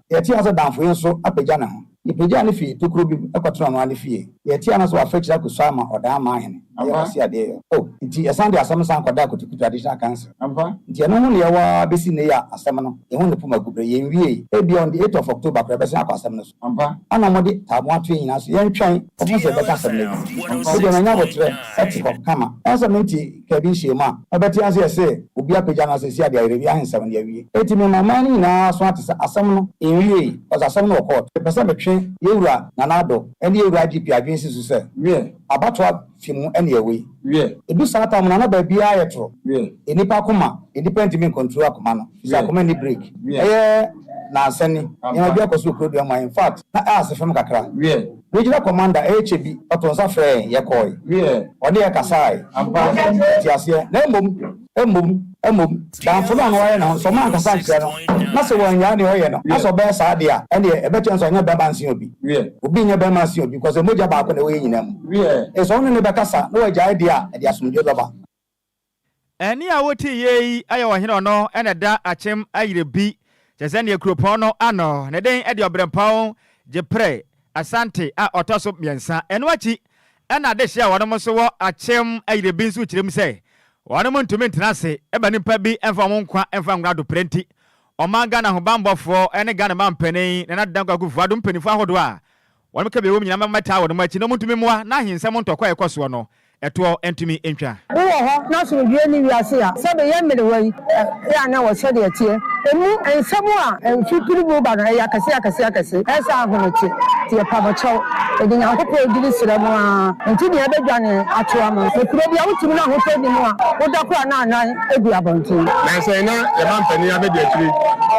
Yɛte ha sɛ damfo yi nso apagya ne ho. Yɛpagyaa no fii tokuro bi mu kɔtenaa ɔno ara ne fie. Yɛteaa no sɛ wafa akyiri akɔsua ama ɔdan ama ahene. Ɛyɛ kwasi adeɛ yɔ. Oh, nti yɛsan de asɛm no san kɔdaa Kotoku Traditional Council. Nti ɛno ho na yɛwɔ ara bɛsi nnɛ yi a asɛm no, yɛhu ne poma gu berɛ. Yɛnwiei. Ebia on the eight of October koraa yɛbɛsan akɔ asɛm no so. Ana wɔde taabo ato yɛn nyinaa so. Yɛntwɛn kɔpem sɛ yɛbɛka asɛm no awie. Me deɛ manya aboterɛ te hɔ kama. Ɛnsɛ sɛ mente kaa bi nhyiam a, mɛbɛte ase sɛ obi apagya no ase sɛ ade ayerɛ bi ahensɛm no yɛawie. Enti mema ɔman no nyinaa aso ate sɛ asɛm no nwiei, cause asɛm no wɔ court. Mepɛ sɛ metwe Yɛwura Nana Addo ne Yɛwura IGP adwene si so sɛ, abatoɔ afe mu ne ɛwɔ yi. Ɛdu saa tam no a na baabiara ayɛ toro. Nnipa akoma, nnipa ntumi ncontrol akoma no, fisɛ akoma nni break. Ɛyɛ nansa ni, nneɛma bi akɔ so wɔ Kurodua mu a, in fact, na ɛyɛ ase fam kakra. Regional Commander ɛyɛ kyɛ bi, ɔtoo nsa frɛɛ yɛn, yɛkɔɔe. Ɔne yɛn kasae. Ɔte aseɛ. Na mmom, mmom, mmom, damfo no a na wayɛ ne ho, sɛ ɔma ankasa ankyerɛ no, na sɛ wannyaa nea ɔyɛ no, na sɛ ɔbɛyɛ saa deɛ a, ɛnneɛ ɛbɛkyerɛ no sɛ ɔnyɛ barima nsen obi. Obi nyɛ barima nsen obi, because mogya baako na ɛwɔ yɛn nyinaa mu. Enti sɛ wo ne no bɛkasa na wagyae deɛ a, ɛde asomdwoeɛ bɛba. Ɛnne a wote yei yi yɛ ɔhene ɔno na ɛda Akyem Ayerɛbi, kyerɛ sɛ neɛ kuropɔn no ano, ne den de Ɔberempɔn Gyeprɛ Asante a ɔtɔ so mmiɛnsa. Ɛno akyi na adehyeɛ a wɔnom nso wɔ Akyem Ayerɛbi nso kyerɛ mu sɛ wɔnom ntumi ntena ase ma nnipa bi mfa wɔn nkwa mfa nwura adoprɛ nti ɔman Ghana ahobanbɔfoɔ ne Ghana manpanin Nana Addo Dankwa Akufo-Addo mpaninfoɔ ahodoɔ a Wɔn ka bio wɔn nyinaa mmɛtaa wɔn akyi na wɔntumi mmoa na ahensɛm ntɔkwa a ɛkɔ soɔ no ɛtoɔ ntumi ntwa. Wowɔ hɔ na asomdwoeɛ nni wiase a, sɛbe yɛn mmerewa yi yɛ a na ɛwɔ sɛdeɛ ɛteɛ. Emu nsɛm a mfe pere mu ba no, ɛyɛ akɛse akɛse akɛse. Ɛyɛ sɛ ahomete. Nti yɛpa mo kyɛw. Yɛde Nyankopɔn dini srɛ mo ara. Nti nea ɛbɛdwane ato ama. Na kuro bi a wotumi na ahotɔ nni mu a, woda koraa na anan gu abɔnten. Nansa yi na yɛn mampanin abɛdi akyiri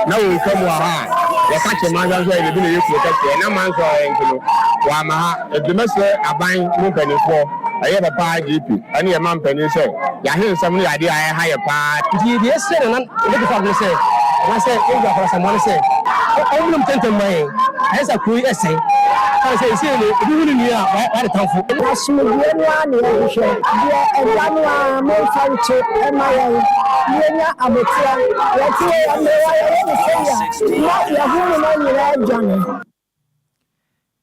na wɔretwa mu wɔ ha a, yɛka kyerɛ mansa nso a yɛde bi na ɛyɛ kuro kɛseɛ na mansa a nti no wɔama ha. Nti mɛsrɛ aban mu mpanimfoɔ, ɛyɛ papa IGP ɛne yɛn mampanin sɛ yɛahensɛm no yɛ adeɛ a ɛha yɛ paa. Nti deɛ yɛsrɛ Nana Akufo-Addo ne sɛ, anaasɛ yɛn wura Kwabena Asamoah ne sɛ, ɔmmra mu ntɛmntɛm mma yɛn, anyɛ saa kuro yi ɛsɛe. Ɛsiane sɛ seesei no obi hu ne nua a, wayɛ ne tamfo. Asomdwoeɛ no ara na yɛhwehwɛ, deɛ ɛda no ara momfa nto mma yɛn, na yɛnya aboterɛ. Yɛte wei a, mmerewa yɛyɛ no sei a, na yɛn ho nwoma nyinaa adwane.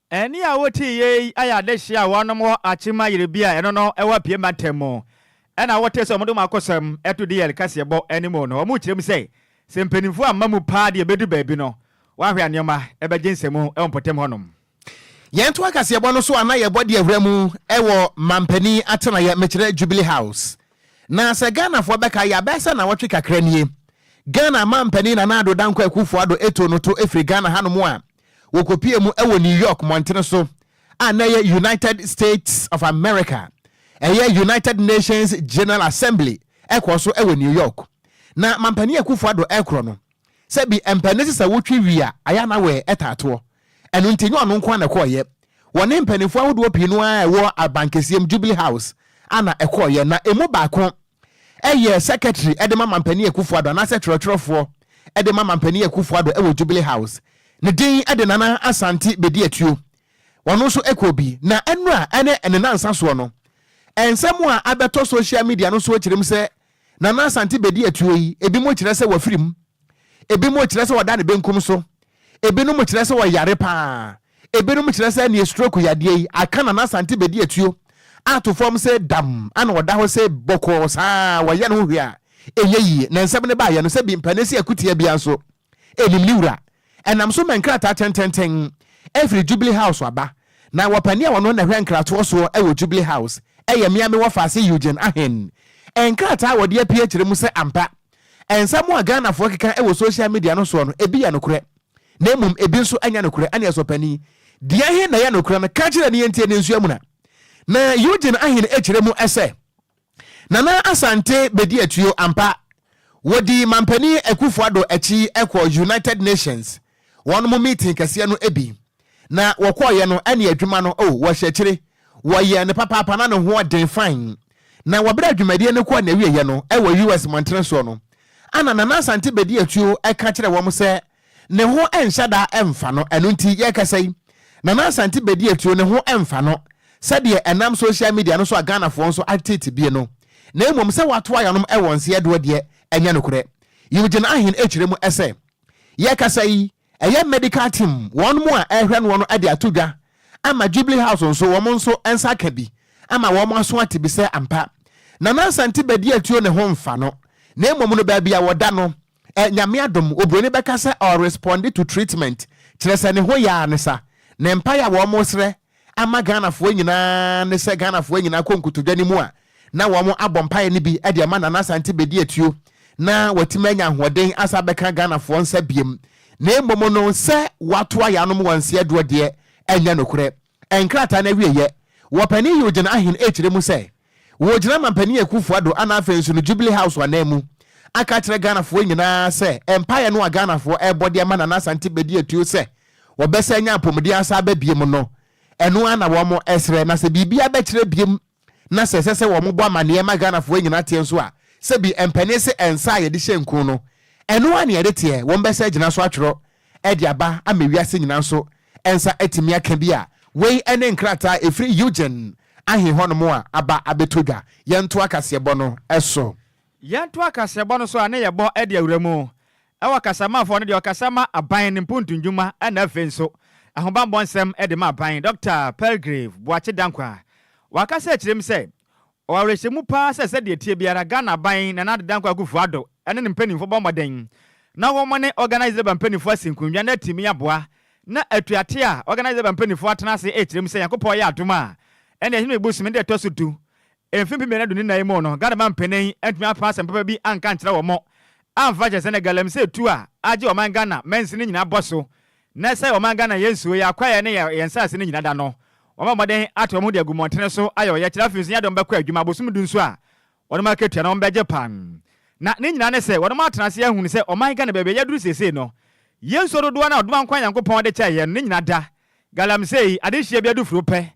Ɛnne a wotee yei yɛ adehyeɛ a wɔnom wɔ Akyem Ayerɛbi a ɛno no wɔ Apue mantam mu. Ɛna wotee sɛ wɔde wɔn akosɛm to DL kaseɛbɔ anim no, wɔkyerɛ mu sɛ, sɛ mpanimfoɔ amma mu paa deɛ ɛbɛdu baabi no, wɔahwɛ a nneɛma bɛgye nsamu wɔ mpɔtam hɔnom. Yɛntoa kaseɛbɔ no so a na yɛbɔ de awura mu wɔ Mampanin atenaeɛ, mekyerɛ Jubilee House. Na sɛ Ghanafoɔ bɛkae a, bɛyɛ sɛ nnawɔtwe kakra nie, Ghana Mampanin Nana Addo Dankwa Akuffo Addo too no to firi Ghana hanom a wɔkɔpuee mu wɔ New York mmɔntene so a na ɛyɛ United States of America, ɛyɛ United Nations General Assembly ɛkɔɔ so wɔ New York. Na Mampanin Akuffo Addo ɛrekorɔ no, sɛ bi mpanin sɛ sɛ wotwe wie a, ayɛ a na wɛ taa toɔ. Ɛno nti ɛnyɛ ɔno nko ara na ɛkɔeɛ. Wɔne mpanimfoɔ ahodoɔ pii no ara a ɛwɔ abankɛseɛ mu, Jubilee House, a na ɛkɔeɛ. Na ɛmu baako yɛ secretary de ma Mampanin Akufo Addo anaasɛ twerɛtwerɛfoɔ de ma Mampanin Akufo Addo wɔ Jubilee House. Ne din de Nana Asante Bediatuo. Ɔno nso kɔɔ bi. Na nnora ne ne nnansa soɔ no, nsɛm a abɛtɔ social media no so kyerɛ mu sɛ Nana Asante bedi atuo yi, ebinom kyerɛ sɛ wafiri mu, ebinom kyerɛ sɛ ɔda ne benkum so, ebinom kyerɛ sɛ ɔyare paa, ebinom kyerɛ sɛ neɛ stroke yadeɛ yi aka Nana Asante bedi atuo ato fam sɛ dam ana ɔda hɔ sɛ bɔkɔɔ saa wɔyɛ ne ho hwee a ɛnyɛ yie. Na nsɛm no baeɛ no sɛ bi mpanin sɛ akutia biara nso Ɛnim ne wura. Ɛnam so ma nkrataa tɛntɛntɛn firi Jubilee House aba. Na wɔpanin a ɔno na ɛhwɛ nkratoɔ soɔ wɔ Jubilee House yɛ me a mewɔ Faase Eugene Ahen. Nkrataa a wɔde apue kyerɛ mu sɛ ampa, nsɛm a Ghanafoɔ keka wɔ social media no soɔ no, ebi yɛ nokorɛ, na mmom ebi nso nyɛ nokorɛ. Ɛne ɛsɔ panin, deɛ he na ɛyɛ nokorɛ no, ka kyerɛ no yɛntie ne nso amuna. Na Eugene Ahen kyerɛ mu sɛ. Nana Asante bedi atuo ampa. Wɔdii Mampanin Akuffo Addo akyi kɔɔ United Nations wɔnom meeting kɛseɛ no bi. Na wɔkɔɔeɛ no ɛne adwuma no oh wɔhyɛ akyire. Wɔyɛɛ no papaapa na ne ho ɔden fine. Na wɔ berɛ a dwumadie no kɔɔ n'awieɛ no wɔ US mmɔntene soɔ no ana Nana Asante bedi atuo ka kyerɛɛ wɔn sɛ ne ho nhyɛ da mfa no, ɛno nti yɛrekasa yi, Nana Asante bɛdi atuo, ne ho mfa no sɛdeɛ ɛnam social media no so a Ghanafoɔ nso atete bie no, na mmom sɛ wɔato ayanom wɔ nseɛ doɔ deɛ, ɛnyɛ nokorɛ. Eugene Ahen kyerɛ mu sɛ, Yɛrekasa yi, Ɛyɛ medical team wɔn mo a ɛrehwɛ noɔ no de ato dwa ama Jubilee House nso wɔn nso nsa aka bi ama wɔn aso ate bi sɛ ampa Nana Asante bɛdi atuo ne ho mfa no na mmom no baabi a wɔda no ɛ Nyame adom obroni bɛka sɛ ɔresponde to treatment kyerɛ sɛ ne ho yɛ a ne sa ne mpaeɛ a wɔn srɛ ama Ghanafoɔ nyinaa ne sɛ Ghanafoɔ nyinaa kɔ nkotodwe no mu a na wɔn abɔ mpaeɛ no bi de ama Nana Asante Bedi Atuo na watumi anya ahoɔden asa abɛka Ghanafoɔ nsa biem na mmom no sɛ watoa yɛanom wɔ nseɛ doɔ deɛ ɛnyɛ nokorɛ. Nkrataa no awieɛ, Wɔpanin Eugene Ahen rekyerɛ mu sɛ wɔgyina Mampanin Akuffo Addo ana afei nso no Jubilee House anan mu aka akyerɛ Ghanafoɔ nyinaa sɛ mpaeɛ no a Ghanafoɔ rebɔ de ama Nana Asante Bedi Atuo sɛ wɔbɛsan anya apɔmuden asan aba biom no, ɛno ara na wɔsrɛ, na sɛ biribiara bɛkyerɛ biom na sɛ ɛsɛ sɛ wɔbɔ amaneɛ ma Ghanafoɔ nyinaa teɛ nso a, sɛbi mpanin se nsa a yɛde hyɛ nku no, ɛno ara na yɛde teɛ, wɔbɛsan agyina so atwerɛ de aba ama wiase nyinaa nso nsa atumi aka bi a, wei ne nkrataa a ɛfiri Eugene Ahe hɔnom a aba abɛtɔ dwa. Yɛntoa kaseɛbɔ no so. Yɛntoa kaseɛbɔ no so a ne yɛbɔ de awura mu Ɛwɔ kasamafo no deɛ ɔkasa ma aban ne mpuntu ndwuma ɛna afei nso ahobanbɔ nsɛm de ma aban Dɔkta Pelgrave Boakye Danquah wakasa akyerɛ mu sɛ ɔwɔ awerɛhyɛmu paa sɛ sɛdeɛ ɛteɛ biara Ghana aban Nana Addo Dankwa Akufo Addo ne ne mpaninfoɔ bɔ mmɔden na wɔn ne Organised Labour mpaninfoɔ asi nkondwa na atumi aboa na atuate a Organised Labour mpaninfoɔ atena ase rekyerɛ mu sɛ Nyankopɔn yɛ adom a ɛne Ahinime bosome ne deɛ ɛtɔ so du Mfe 2024 mu no, Ghana manpanin antumi amfa asɛm papa bi anka ankyerɛ wɔn amfa kyerɛ sɛ na galamsey tu a agye ɔman Ghana mansini nyinaa bɔ so na ɛsɛe ɔman Ghana yɛn nsuo, yɛn akwaeɛ ne yɛn nsaase no nyinaa da no. Wɔabɔ mmɔden ate wɔn ho de agu mmɔntene so ayɛ ɔyɛkyerɛ afei nso nyɛ dɔm bɛkɔ adwuma abosom du nso a wɔnom akatua no wɔbɛgye paa. Na ne nyinaa ne sɛ wɔnom atena ase ahunu sɛ ɔman Ghana baabi a yɛaduru seesei no yɛn nsuo dodoɔ no a Ɔdomankwa Nyankopɔn de kyɛɛ yɛn no ne nyinaa da galamsey adehyeɛ bi adufuro pɛ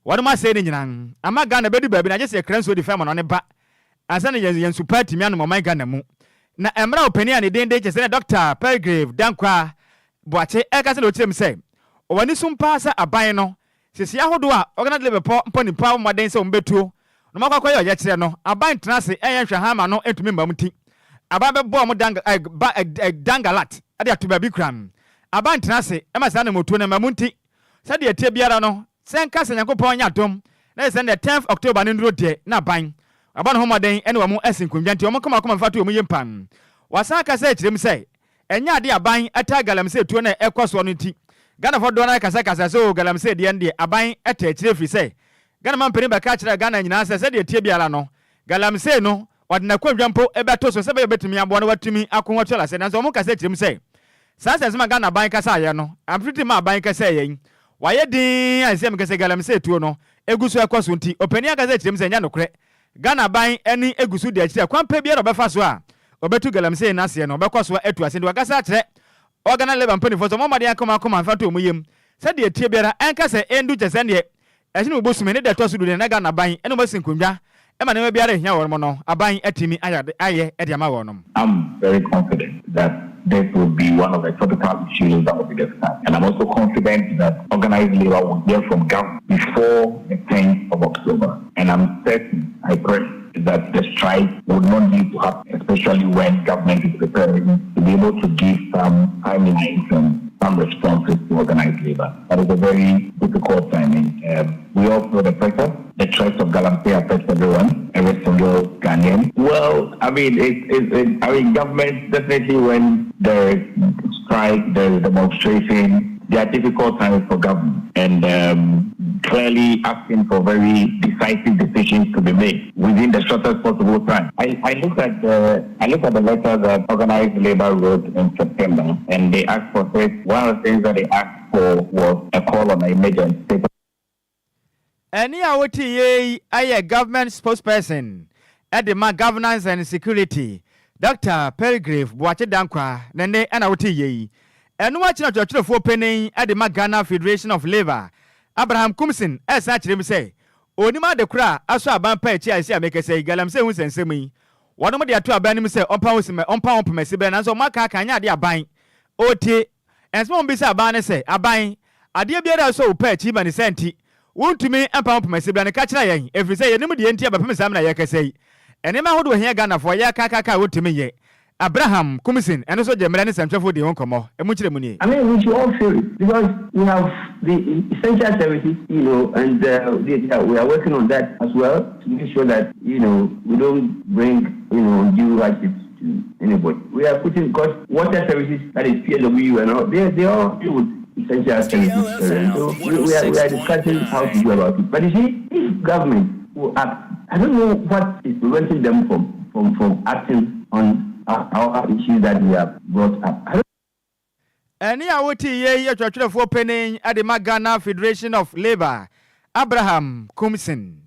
Wɔnom asɛe ne nyinaa. Ama Ghana bɛdu baabi no agye sɛ yɛkra nsuo de fi amanɔne ba ansa na yɛn nsu pa atumi anom ɔman Ghana mu. Na ɛmmra ɔpanin a ne din de kyɛ sɛ Dɔkta Pelgrave Dankwah Boakye ɛrekasa na ɔkyerɛ mu sɛ ɔwɔ anisom paa sɛ aban no sesei ahodoɔ a Organized Labour pɔ mpɔnimfoɔ abɔ mmɔden sɛ wɔbɛtuo na wɔakɔ akɔyɛ ɔyɛkyerɛ no aban ntena ase ɛnyɛ nhwɛhan ma no ntumi mma mu nti aban bɛbɔ wɔn dang eh, ba eh, dangalat de ato baabi koraa. Aban ntena ase ma saa anammɔtuo no mma mu nti Sɛdeɛ ɛteɛ biara no, sɛ nka sɛ Nyankopɔn nyɛ adom na yɛ sɛ ndɛ tenth October no nnuro deɛ na aban abɔ ne ho mmɔden ne wɔn asi nkondwa nti wɔn nka wɔn akoma mfa to wɔn yam paa. Wasan akasa akyerɛ mu sɛ ɛnyɛ adeɛ a aban taa galamsey tuo no a ɛkɔ soɔ no nti Ghanafoɔ dodoɔ no ara kasakasa sɛ oo galamsey deɛ no deɛ aban taa akyire ɛfiri sɛ Ghana mampanin bɛka kyerɛɛ Ghana nyinaa sɛ sɛdeɛ ɛteɛ biara no galamsey no Ɔde n'akonnwa mpo bɛto so sɛ ɛbɛyɛ a obetumi aboa na watumi ako ho atua lasɛ. Nanso wɔn kasa kyerɛ mu sɛ, saa nsɛnsɛm a Ghana aban kasaeɛ no, amfiri ma aban kasaeɛ yi, wɔayɛ dinn a ɛsɛ meka sɛ galamsey tuo no gu so rekɔ so nti, ɔpanin ankasa kyerɛ mu sɛ ɛnyɛ nokorɛ. Ghana aban ani gu so di akyire a kwan pa biara a ɔbɛfa so a ɔbɛtu galamsey no aseɛ no, ɔbɛkɔ so atu ase. Nti wakasa akyerɛ Ghana Labour mpanimfoɔ sɛ wɔmmɔ mmɔden aka wɔn akoma mfa nto wɔn yam sɛ deɛ ɛteɛ biara ɛnka sɛ ɛndu kyɛ sɛ ɛndeɛ Ɛsene mu bosome ne da ɛtɔ so du no na Ghana aban ne wɔn asi nkonnwa ma nneɛma biara a ɛhia wɔn no aban atumi ayɛ de ama wɔn. I'm very confident that this will be one of the topical issues that will be discussed and I'm also confident that organised labour will hear from government before the 10th of October and I'm certain, I pray, that the strike would not need to happen, especially when government is preparing to be able to give some timelines and some responses to organized labor. But it's a very difficult timing. Um, we all feel the pressure. The threat of Galamsey affects everyone, every single Ghanaian. Well, I mean, it, it, it, I mean, government definitely when there is strike, there is demonstration, there are difficult times for government and um, clearly asking for very decisive decisions to be made within the shortest possible time. I, I looked at the I looked at the letter that organized labor wrote in September, and they asked for this. One of the things that they asked for was a call on emergency. Ɛnne a wotiiɛ yi yɛ Government Spokesperson de ma Governance and Security, Dɔkta Pelgrave Boakye Dankwah ne nne na wotiiɛ yi. Ɛno akyi na ɔkyerɛkyerɛfoɔ panin de ma Ghana Federation of Labour, Abraham Kumsin resan akyerɛ mu sɛ ɔnnim ade korɔ a asɔ aban pa akyi a ɛsei a mekasa yi, galamsey ho nsɛnsɛm yi wɔnom de ato aban no mu sɛ ɔmpa ho simɛ ɔmpa ho poma siberɛ nanso wɔn aka aka anyɛ adeɛ aban ɔretie Nsɛm a wɔbisaa aban ne sɛ, Aban, adeɛ biara a ɛsɔ wo pɛ akyi ma ne saa nti, wontumi mpa ho poma sibra no, ka kyerɛ yɛn, ɛfiri sɛ yɛnnim deɛ nti a bɛpem saa mmerɛ a yɛrekasa yi. Nneɛma ahodoɔ a ɛhia Ghanafoɔ, yɛrekaakaaka a wontumi nyɛ. Abraham Kumsin ɛno nso gye mmerɛ ne sɛmtwerɛfoɔ dii ho nkɔmmɔ. Emu nkyerɛmu nie. I mean, we should all feel it because we have the essential services, you know, and uh, we are working on that as well to make sure that, you know, we don't bring, you know, undue hardships to anybody. We are putting, because water services, that is PSW and all, they, they all deal with essential services. So we, we, are, we are discussing how to go about it. But you see, if government will act, I don't know what is preventing them from, from, from acting on our, our issues that we have brought up. Ɛnne a wotee yei yɛ twerɛtwerɛfoɔ panin de ma Ghana Federation of Labour, Abraham Koomson.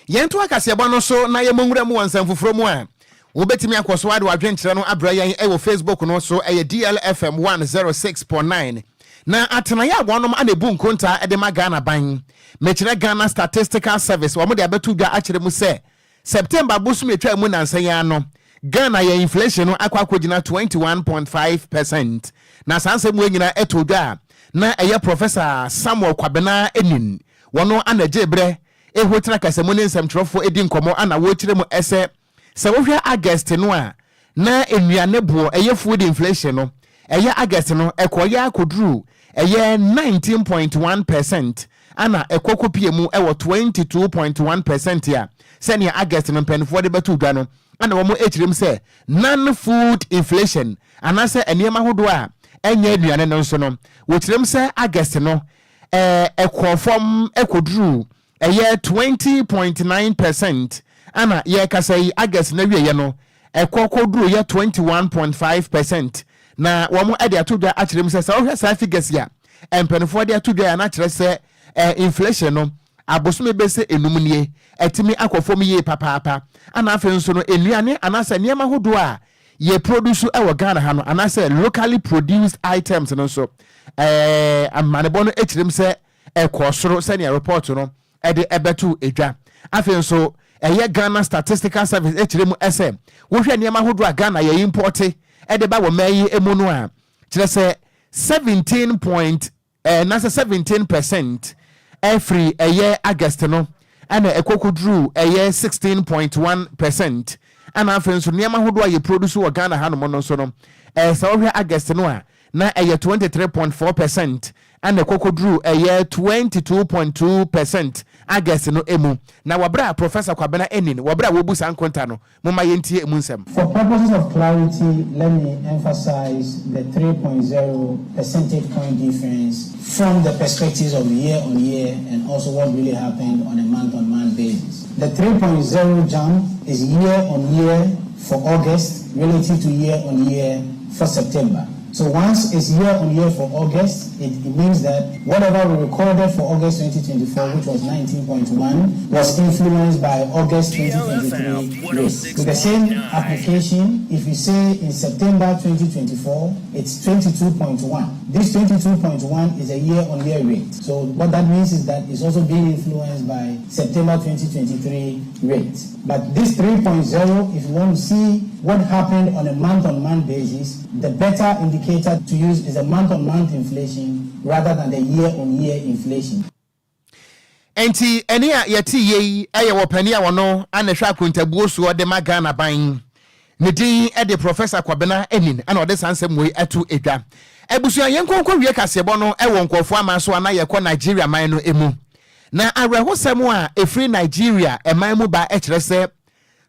Yɛntoa kaseɛbɔ no so na yɛmmɔ nwura mu wɔ nsɛm foforɔ mu a wobɛtumi akɔ so ade w'adwenkyerɛ no abrɛ yɛn wɔ Facebook no so ɛyɛ DLFM 106.9 na atenaeɛ a wɔnom ana ebu nkontaa de ma Ghana ban mekyerɛ Ghana Statistical Service wɔn de abɛto dwa akyerɛ mu sɛ September bosom etwa mu nansa yi ano Ghana yɛ inflation no akɔ akɔgyina 21.5%. Na saa nsɛm wei nyinaa ɛtoo dwa a na ɛyɛ Professor Samuel Kwabena Enin wɔno ana gye berɛ ɛhotena kasamu ne nsɛmtwerɛfoɔ ɛdi nkɔmmɔ ana wɔrekyerɛ mu ɛsɛ sɛ wohwɛ August no a na nnuane boɔ ɛyɛ food inflation no ɛyɛ August no ɛkɔyɛ akɔduru ɛyɛ 19.1% ana ɛkɔ kɔpie mu ɛwɔ 22.1% a sɛnea August no mpanimfoɔ de bɛto dwa no ana wɔn akyerɛ mu sɛ non-food inflation anaasɛ nneɛma ahodoɔ a ɛnyɛ aduane no nso no wɔkyerɛ mu sɛ August no ɛɛ ɛkɔɔ fam ɛkɔduru ɛyɛ 20.9% ana yɛrekasa yi August no awieɛ no ɛkɔ kɔduru yɛ 21.5% na wɔn de ato dwa akyerɛ mu sɛ sɛ wohwɛ saa figures a mpanimfoɔ de ato dwa yɛ anakyerɛ sɛ ɛɛ inflation no abosome bɛsɛ enum nie ɛtumi akɔ fam yie papaapa ana afei nso no nnuane anaasɛ nneɛma ahodoɔ a yɛ produce wɔ Ghana ha no anaasɛ locally produced items no nso ɛɛ amanebɔ no akyerɛ mu sɛ ɛkɔɔ soro sɛnea report no ɛde ɛbɛto edwa. Afei nso ɛyɛ Ghana Statistical Service akyerɛ mu ɛsɛ wohwɛ nneɛma ahodoɔ a Ghana yɛ import ɛde ba wɔ mmaa yi mu no a kyerɛ sɛ 17 point ɛɛ nasɛ 17% ɛfiri ɛyɛ August no ɛna ɛkɔkɔduru ɛyɛ 16.1%. Ɛna afei nso nneɛma ahodoɔ a yɛ produce wɔ Ghana hanom no nso no ɛɛ sɛ wohwɛ August no a na ɛyɛ 23.4% ɛna ɛkɔkɔduru ɛyɛ 22.2% August no emu. Na wɔbrɛ a Professor Kwabena Enin wɔbrɛ a wɔbu saa nkonta no momma yɛntie emu nsɛm. For purposes of clarity, let me emphasize the 3.0 percentage point difference from the perspectives of year on year and also what really happened on a month on month basis. The 3.0 jump is year on year for August relative to year on year for September. So once it's year on year for August, it, it means that whatever we recorded for August 2024, which was 19.1, was influenced by August 2023 rate. With the same application, if you say in September 2024, it's 22.1. This 22.1 is a year on year rate. So what that means is that it's also being influenced by September 2023 rate. But this 3.0, if you want to see what happened on a month on month basis, the better indicator to use is a month on month inflation rather than the year on year inflation. Nti ɛne a yɛte yie yi ɛyɛ wɔ panin a wɔno ana hwɛ akontabuo soɔ de ma Ghana ban ne din de Professor Kwabena Enin ɛna ɔde saa nsɛm wei ɛto edwa. Abusua yɛn nkonko wie kaseɛbɔ no ɛwɔ nkurɔfoɔ aman so ana yɛkɔ Nigeria man no emu. Na awerɛhosɛm a ɛfiri Nigeria ɛman mu ba ɛkyerɛ sɛ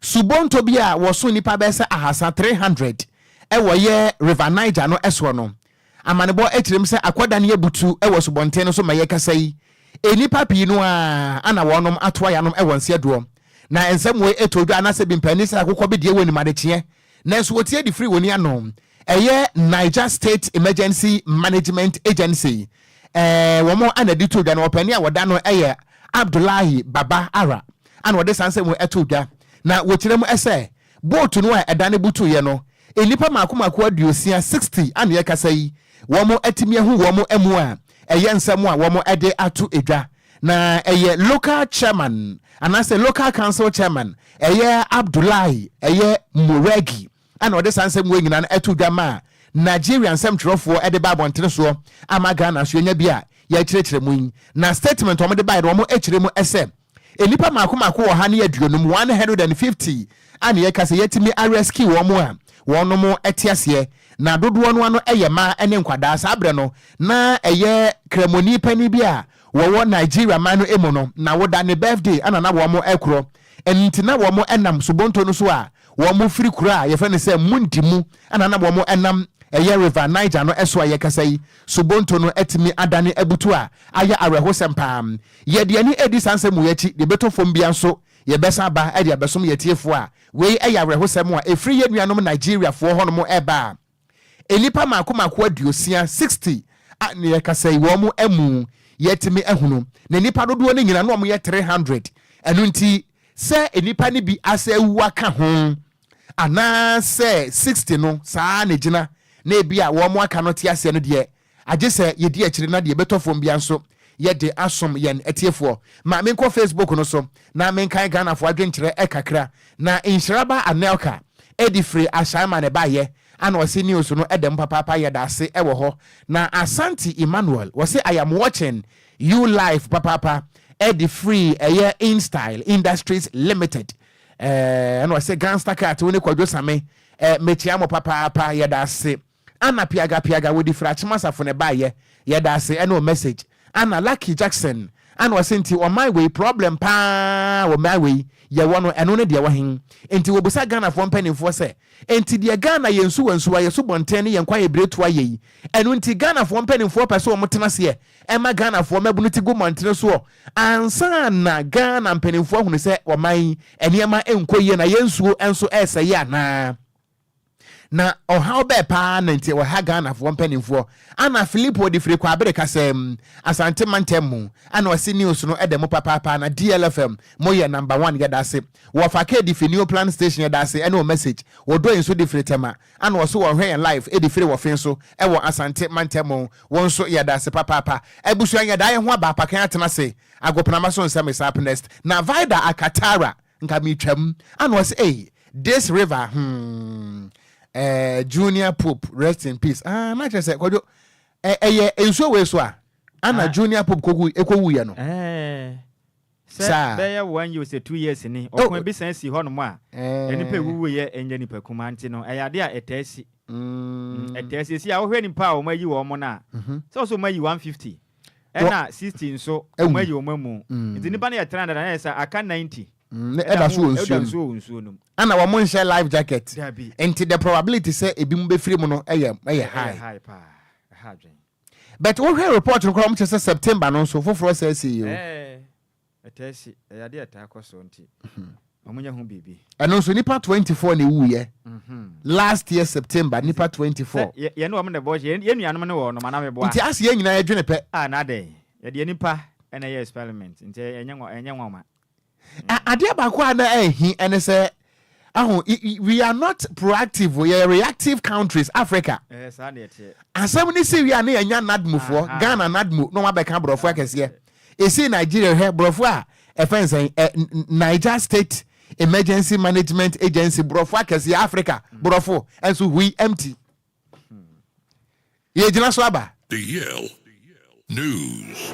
subonto bi a wɔso nipa bɛyɛ sɛ 300 300 ɛwɔ yɛ River Niger no ɛsoɔ no amanebɔ akyerɛ mu sɛ akɔda no yɛbutu ɛwɔ subɔnten no so ma yɛkasa yi nnipa pii no a ana wɔnom atoa yanom ɛwɔ nseɛdoɔ. Na nsɛm wei ɛtɔ dwa anaasɛ bi mpanin sɛ akokɔ bi deɛ wɔ nim adekyeɛ nanso wɔtie de firi wɔn ano. Ɛyɛ Niger State Emergency Management Agency ɛɛ wɔn ana de to dwa na ɔpanin a wɔda no ɛyɛ Abdullahi Baba Ara ana wɔde saa nsɛm wei ɛto dwa. Na wɔkyerɛ mu ɛsɛ boat no a ɛda ne butuiɛ no nnipa mako mako 60 60 ana yɛkasa yi wɔn atumi ahu wɔn mu a ɛyɛ nsɛm a wɔn de ato edwa. Na ɛyɛ local chairman anaasɛ local council chairman ɛyɛ Abdullahi ɛyɛ Muregi ana ɔde saa nsɛm wɔ nyinaa no ɛto dwa ma Nigeria nsɛmtwerɛfoɔ ɛde ba abɔntene soɔ ama Ghana so yɛnya bi a yɛkyerɛkyerɛ mu yi. Na statement wɔn de baeɛ no wɔn akyerɛ mu ɛsɛ nnipa mako mako 150 150 ana yɛka sɛ yɛtumi arescue wɔn a wɔnom te aseɛ na dodoɔ no ano yɛ mmaa ne nkwadaa. Saa berɛ no na ɛyɛ Kramoni panin bi a wɔwɔ Nigeria man no mu no na woda ne birthday ɛna na wɔn rekorɔ. Ɛno nti na wɔn nam subonto no so a wɔn firi kuro a yɛfrɛ no sɛ Mundi mu ɛna na wɔn nam ɛyɛ River Niger no so a yɛkasa yi subonto no atumi adane abutu a ayɛ awerɛhosɛm paa. Yɛde ani redi saa nsɛm wei akyi, deɛ ɛbɛtɔ fam biara nso yɛbɛsan aba de abɛsom yɛn atiefoɔ a wei yɛ awerɛhosɛm a ɛfiri yɛn nuanom Nigeriafoɔ hɔnom reba a nnipa mmaako mmaako aduosia, 60, a na yɛkasa yi wɔn amu yɛatumi ahunu na nnipa dodoɔ no nyinaa na wɔn yɛ 300. Ɛno nti sɛ nnipa no bi asɛ awu aka ho anaasɛ 60 no saa na ɛgyina na ebi a wɔn aka no te aseɛ no deɛ Agye sɛ yɛdi akyire na deɛ ɛbɛtɔ fam biara nso yɛde asom yɛn atiefoɔ. Ma menkɔ Facebook no so na menkan Ghanafoɔ adwenkyerɛ kakra. Na Nhyiraba Anelka de firi Ashaiman na ɛbaeɛ ana ɔse news no da mu papaapa yɛdaase wɔ hɔ. Na Asante Emmanuel ɔse I am watching you live papaapa de firi ɛyɛ InStyle Industries Limited. Ɛna ɔse Gangster Cat wo ne Kwadwo Same mekyea mo papaapa yɛdaase. Anna piaga piaga wodi firi akyem asafo na ɛbaayɛ yɛdaase ɛne wo message Anna Lucky Jackson Anna ɔse nti ɔman wei problem paa wɔ man wei yɛwɔ no ɛno ne deɛ ɛwɔ hen nti wɔbusa Ghanafoɔ mpaninfoɔ sɛ nti deɛ Ghana yɛ nsuwa nsuwa yɛ subɔnten ne yɛn kwaeɛ biretuo ayɛ yi ɛno nti Ghanafoɔ mpaninfoɔ pɛ sɛ wɔn tena aseɛ ɛma Ghanafoɔ mmabunu ti gu mmɔntene soɔ ansa na Ghana mpaninfoɔ ahunu sɛ ɔman yi nneɛma nkɔ yie na yɛn nsuo nso ɛresɛe anaa. Na ɔhaw bɛɛ paa na nti ɔha Ghanafoɔ mpaninfoɔ. Ana Philipo de firi Kwabere kasɛm, Asante mantam mu, ana ɔse news no ɛdɛ mo papaapa na DLFM mo yɛ number one yɛdase. Wɔfa K de firi Neoplan station yɛdase ɛne wo message. Odoi nso de firi Tema, ana ɔse wɔhwɛ yɛn live de firi Wɔfe nso ɛwɔ Asante mantam mu. Wo nso yɛdase papaapa. Abusua yɛdaa yɛho aba apakan atena ase. Agoprama so nsɛm is up next. Na Vida Akatara Nka metwam ana ɔsɛ ei this river hmm eh, junior pope rest in peace ah na kyerɛ sɛ kwadwo ɛyɛ eh, nsuo wei so a ana ah. junior pope kogu ekowu yɛ no eh, sɛ bɛyɛ one year sɛ 2 years ni ɔko oh. bi san si hɔ nom a eh. nipa ewuwu yɛ ɛnyɛ nipa kuma nti no ɛyɛ ade a ɛtaa si ɛtaa si esi a wohwɛ nipa a wɔn ayi wɔn no a mhm. sɛ ɔsɛ wɔn ayi 150 ɛna 60 nso wɔn ayi wɔn amu nti nipa no yɛ 300 na yɛ sɛ aka 90 Ne ɛda so wɔ nsuo so wɔ nsuo no mu. Ɛna wɔn nhyɛ life jacket. Dabi. Nti the probability sɛ ebi mu bɛfiri mu no ɛyɛ ɛyɛ high. Ɛyɛ high paa. Ɛha adwene. But wohwɛ report no koraa wɔn kyerɛ sɛ September no nso foforɔ sɛ ɛsi yi o. Ɛɛ ɛtaa si ɛyɛ adeɛ ɛtaa kɔ so nti wɔn nyɛ ho biribi. Ɛno nso nipa 24 na ewuiɛ. Last year September nipa 24. Sɛ yɛne wɔn na ɛbɔ yɛn nuanom ne wɔn nom anaa meboa. Nti ase yɛn nyinaa yɛdwene pɛ. Ah na adɛn yɛde yɛn nipa na ɛyɛ experiment nti ɛnyɛ ɛnyɛ nwanwa. Adeɛ baako a na ɛhi ɛne sɛ aho we are not proactive yɛ reactive countries Africa. Ɛɛ saa na ɛteɛ. Asɛm ne si wie a ne yɛnya NADMOfoɔ Ghana NADMO na wɔn abɛka borɔfo akɛseɛ. Esi Nigeria hwɛ borɔfo a ɛfɛn sɛn ɛ Niger State Emergency Management Agency borɔfo akɛseɛ Africa borɔfo ɛnso hui empty. Yɛgyina so aba. DL News.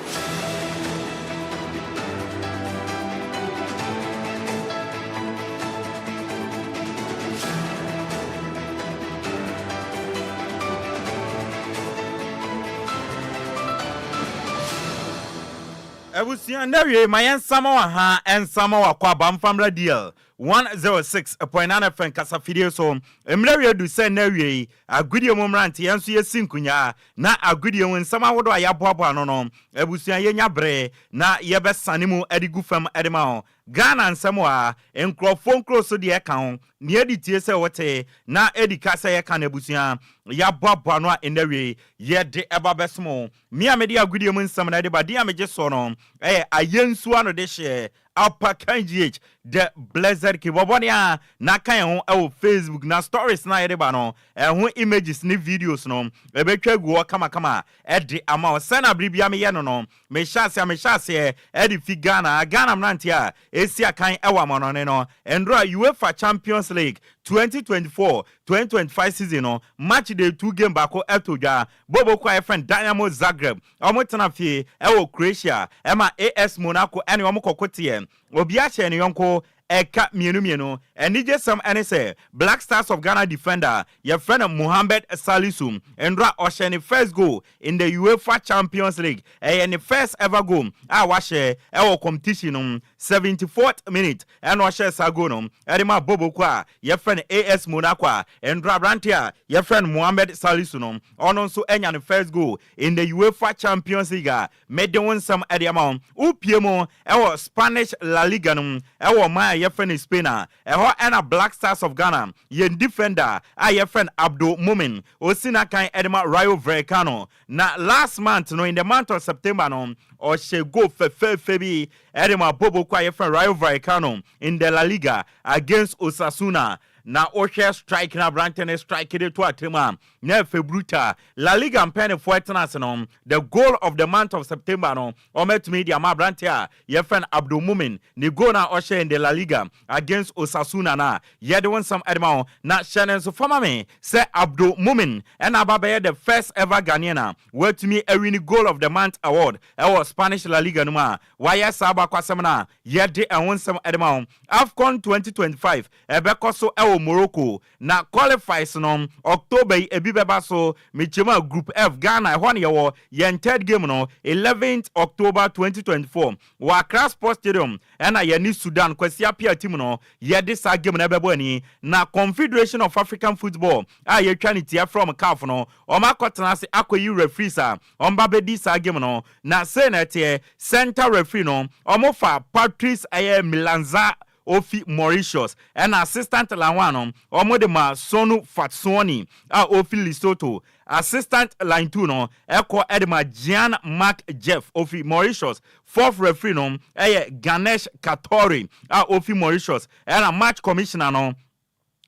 Abusua ndɛ wiei ma yɛnsa ma wɔ ha nsa ma wakɔ aba mfa mmra DL 106.9 FM kasafidie so. Mmerɛ wie du sɛ nnɛ awiei agodie mu mmerante yɛn nso yɛsi nkonyaa na agodie mu nsɛm ahodoɔ a yɛaboaboa ano no abusua yɛnya bere na yɛbɛsane mu de gu fam de ma wo. Ghana nsɛm a nkurɔfoɔ nkuro so deɛ ɛka ho, nea ɛdi tie sɛ wote na ɛdi ka sɛ yɛka no abusua yɛaboaboa ano a nnɛ awiei yɛde ɛba bɛsom wo. Me a mede agodie mu nsɛm no de ba din a megye soɔ no yɛ Ayensu Ano Dehyeɛ Alpa Kangyh The Blessed King. Bɔ mmɔden ara na ka yɛn ho wɔ Facebook na stories no a yɛde ba no, ɛho images ne videos no, ɛbɛtwa agu hɔ kamakama de ama wo. Sɛnea bere biara meyɛ no no, mehyɛ aseɛ a, mehyɛ aseɛ de fi Ghana. Ghana mmeranteɛ a ɛresi akan wɔ amanɔne no, nnora UEFA Champions League 2024-2025 season no, match day 2 game baako tɔ dwa. Boboko a yɛfrɛ no Dynamo Zagreb Wɔtena fie wɔ Croatia ma AS Monaco ne wɔn kɔko teɛ. Obiara hyɛɛ ne yɔnko Ɛka mmienu mmienu. Anigyesɛm ne sɛ Black Stars of Ghana defender yɛfrɛ no Mohammed Salisu nnora ɔhyɛ ne first goal in the UEFA Champions League. Ɛyɛ ne first ever goal a wahyɛ ɛwɔ competition no mu. 74th minute ɛna ɔhyɛɛ saa goal no ɛde ma Boboko a yɛfrɛ no AS Monaco a nnora aberante a yɛfrɛ no Mohammed Salisu no ɔno nso anya ne first goal in the UEFA Champions League a mede wo nsɛm de ama wo. Wopue mu wɔ Spanish La Liga no mu wɔ ɔman a yɛfrɛ no Spain a, ɛhɔ na Black Stars of Ghana yɛn defender a yɛfrɛ no Abdul Mumin ɔsi n'akan de ma Rayo Vallecano. Na last month no, in the month of September no, ɔhyɛ goal fɛfɛɛfɛ bi de ma Boboko a yɛfrɛ no Rayo Vallecano in the La Liga against Osasuna. Na wohwɛ strike no aberante no strike de to atam a, na ɛfɛ brutal. La Liga mpanyinfoɔ ɛtena ase no, the goal of the month of September no, wɔatumi de ama aberante a yɛfrɛ no Abdul Mumin ne goal no a ɔhyɛ in the La Liga against Osasuna no a yɛde wo nsɛm de ma wo. Na hyɛ no nso fa ma me sɛ Abdul Mumin ɛna aba bɛyɛ the first ever Ghanaian a watumi awini goal of the month award ɛwɔ Spanish La Liga no mu a wayɛ saa abakwasɛm no a yɛde ɛho nsɛm de ma wo. AFCON 2025 Ɛbɛkɔ so wɔ Morocco, na qualifies no October yi ebi bɛba so. Mekyɛm a Group F, Ghana, ɛhɔ na yɛwɔ yɛn third game no 11th October 2024 wɔ Accra Sports Stadium ɛna yɛne Sudan Kwasi Appiah team no yɛde saa game no ɛbɛbɔ ani. Na Confederation of African Football a yɛtwa ne tia from CAF no wɔn akɔtena ase akɔyi referees a wɔn ba bɛdi saa game no. Na sei na ɛteɛ, center referee no wɔn fa Patrice ɛyɛ Milanza ofi Mauritius, ɛna assistant line one no, wɔde ma Sonu Fatsuoni a ofi Lesotho. Assistant line two no, ɛkɔ de ma Jean Marc Jeff ofi Mauritius. Fourth referee no yɛ Ganesh Katori a ofi Mauritius, ɛna match commissioner no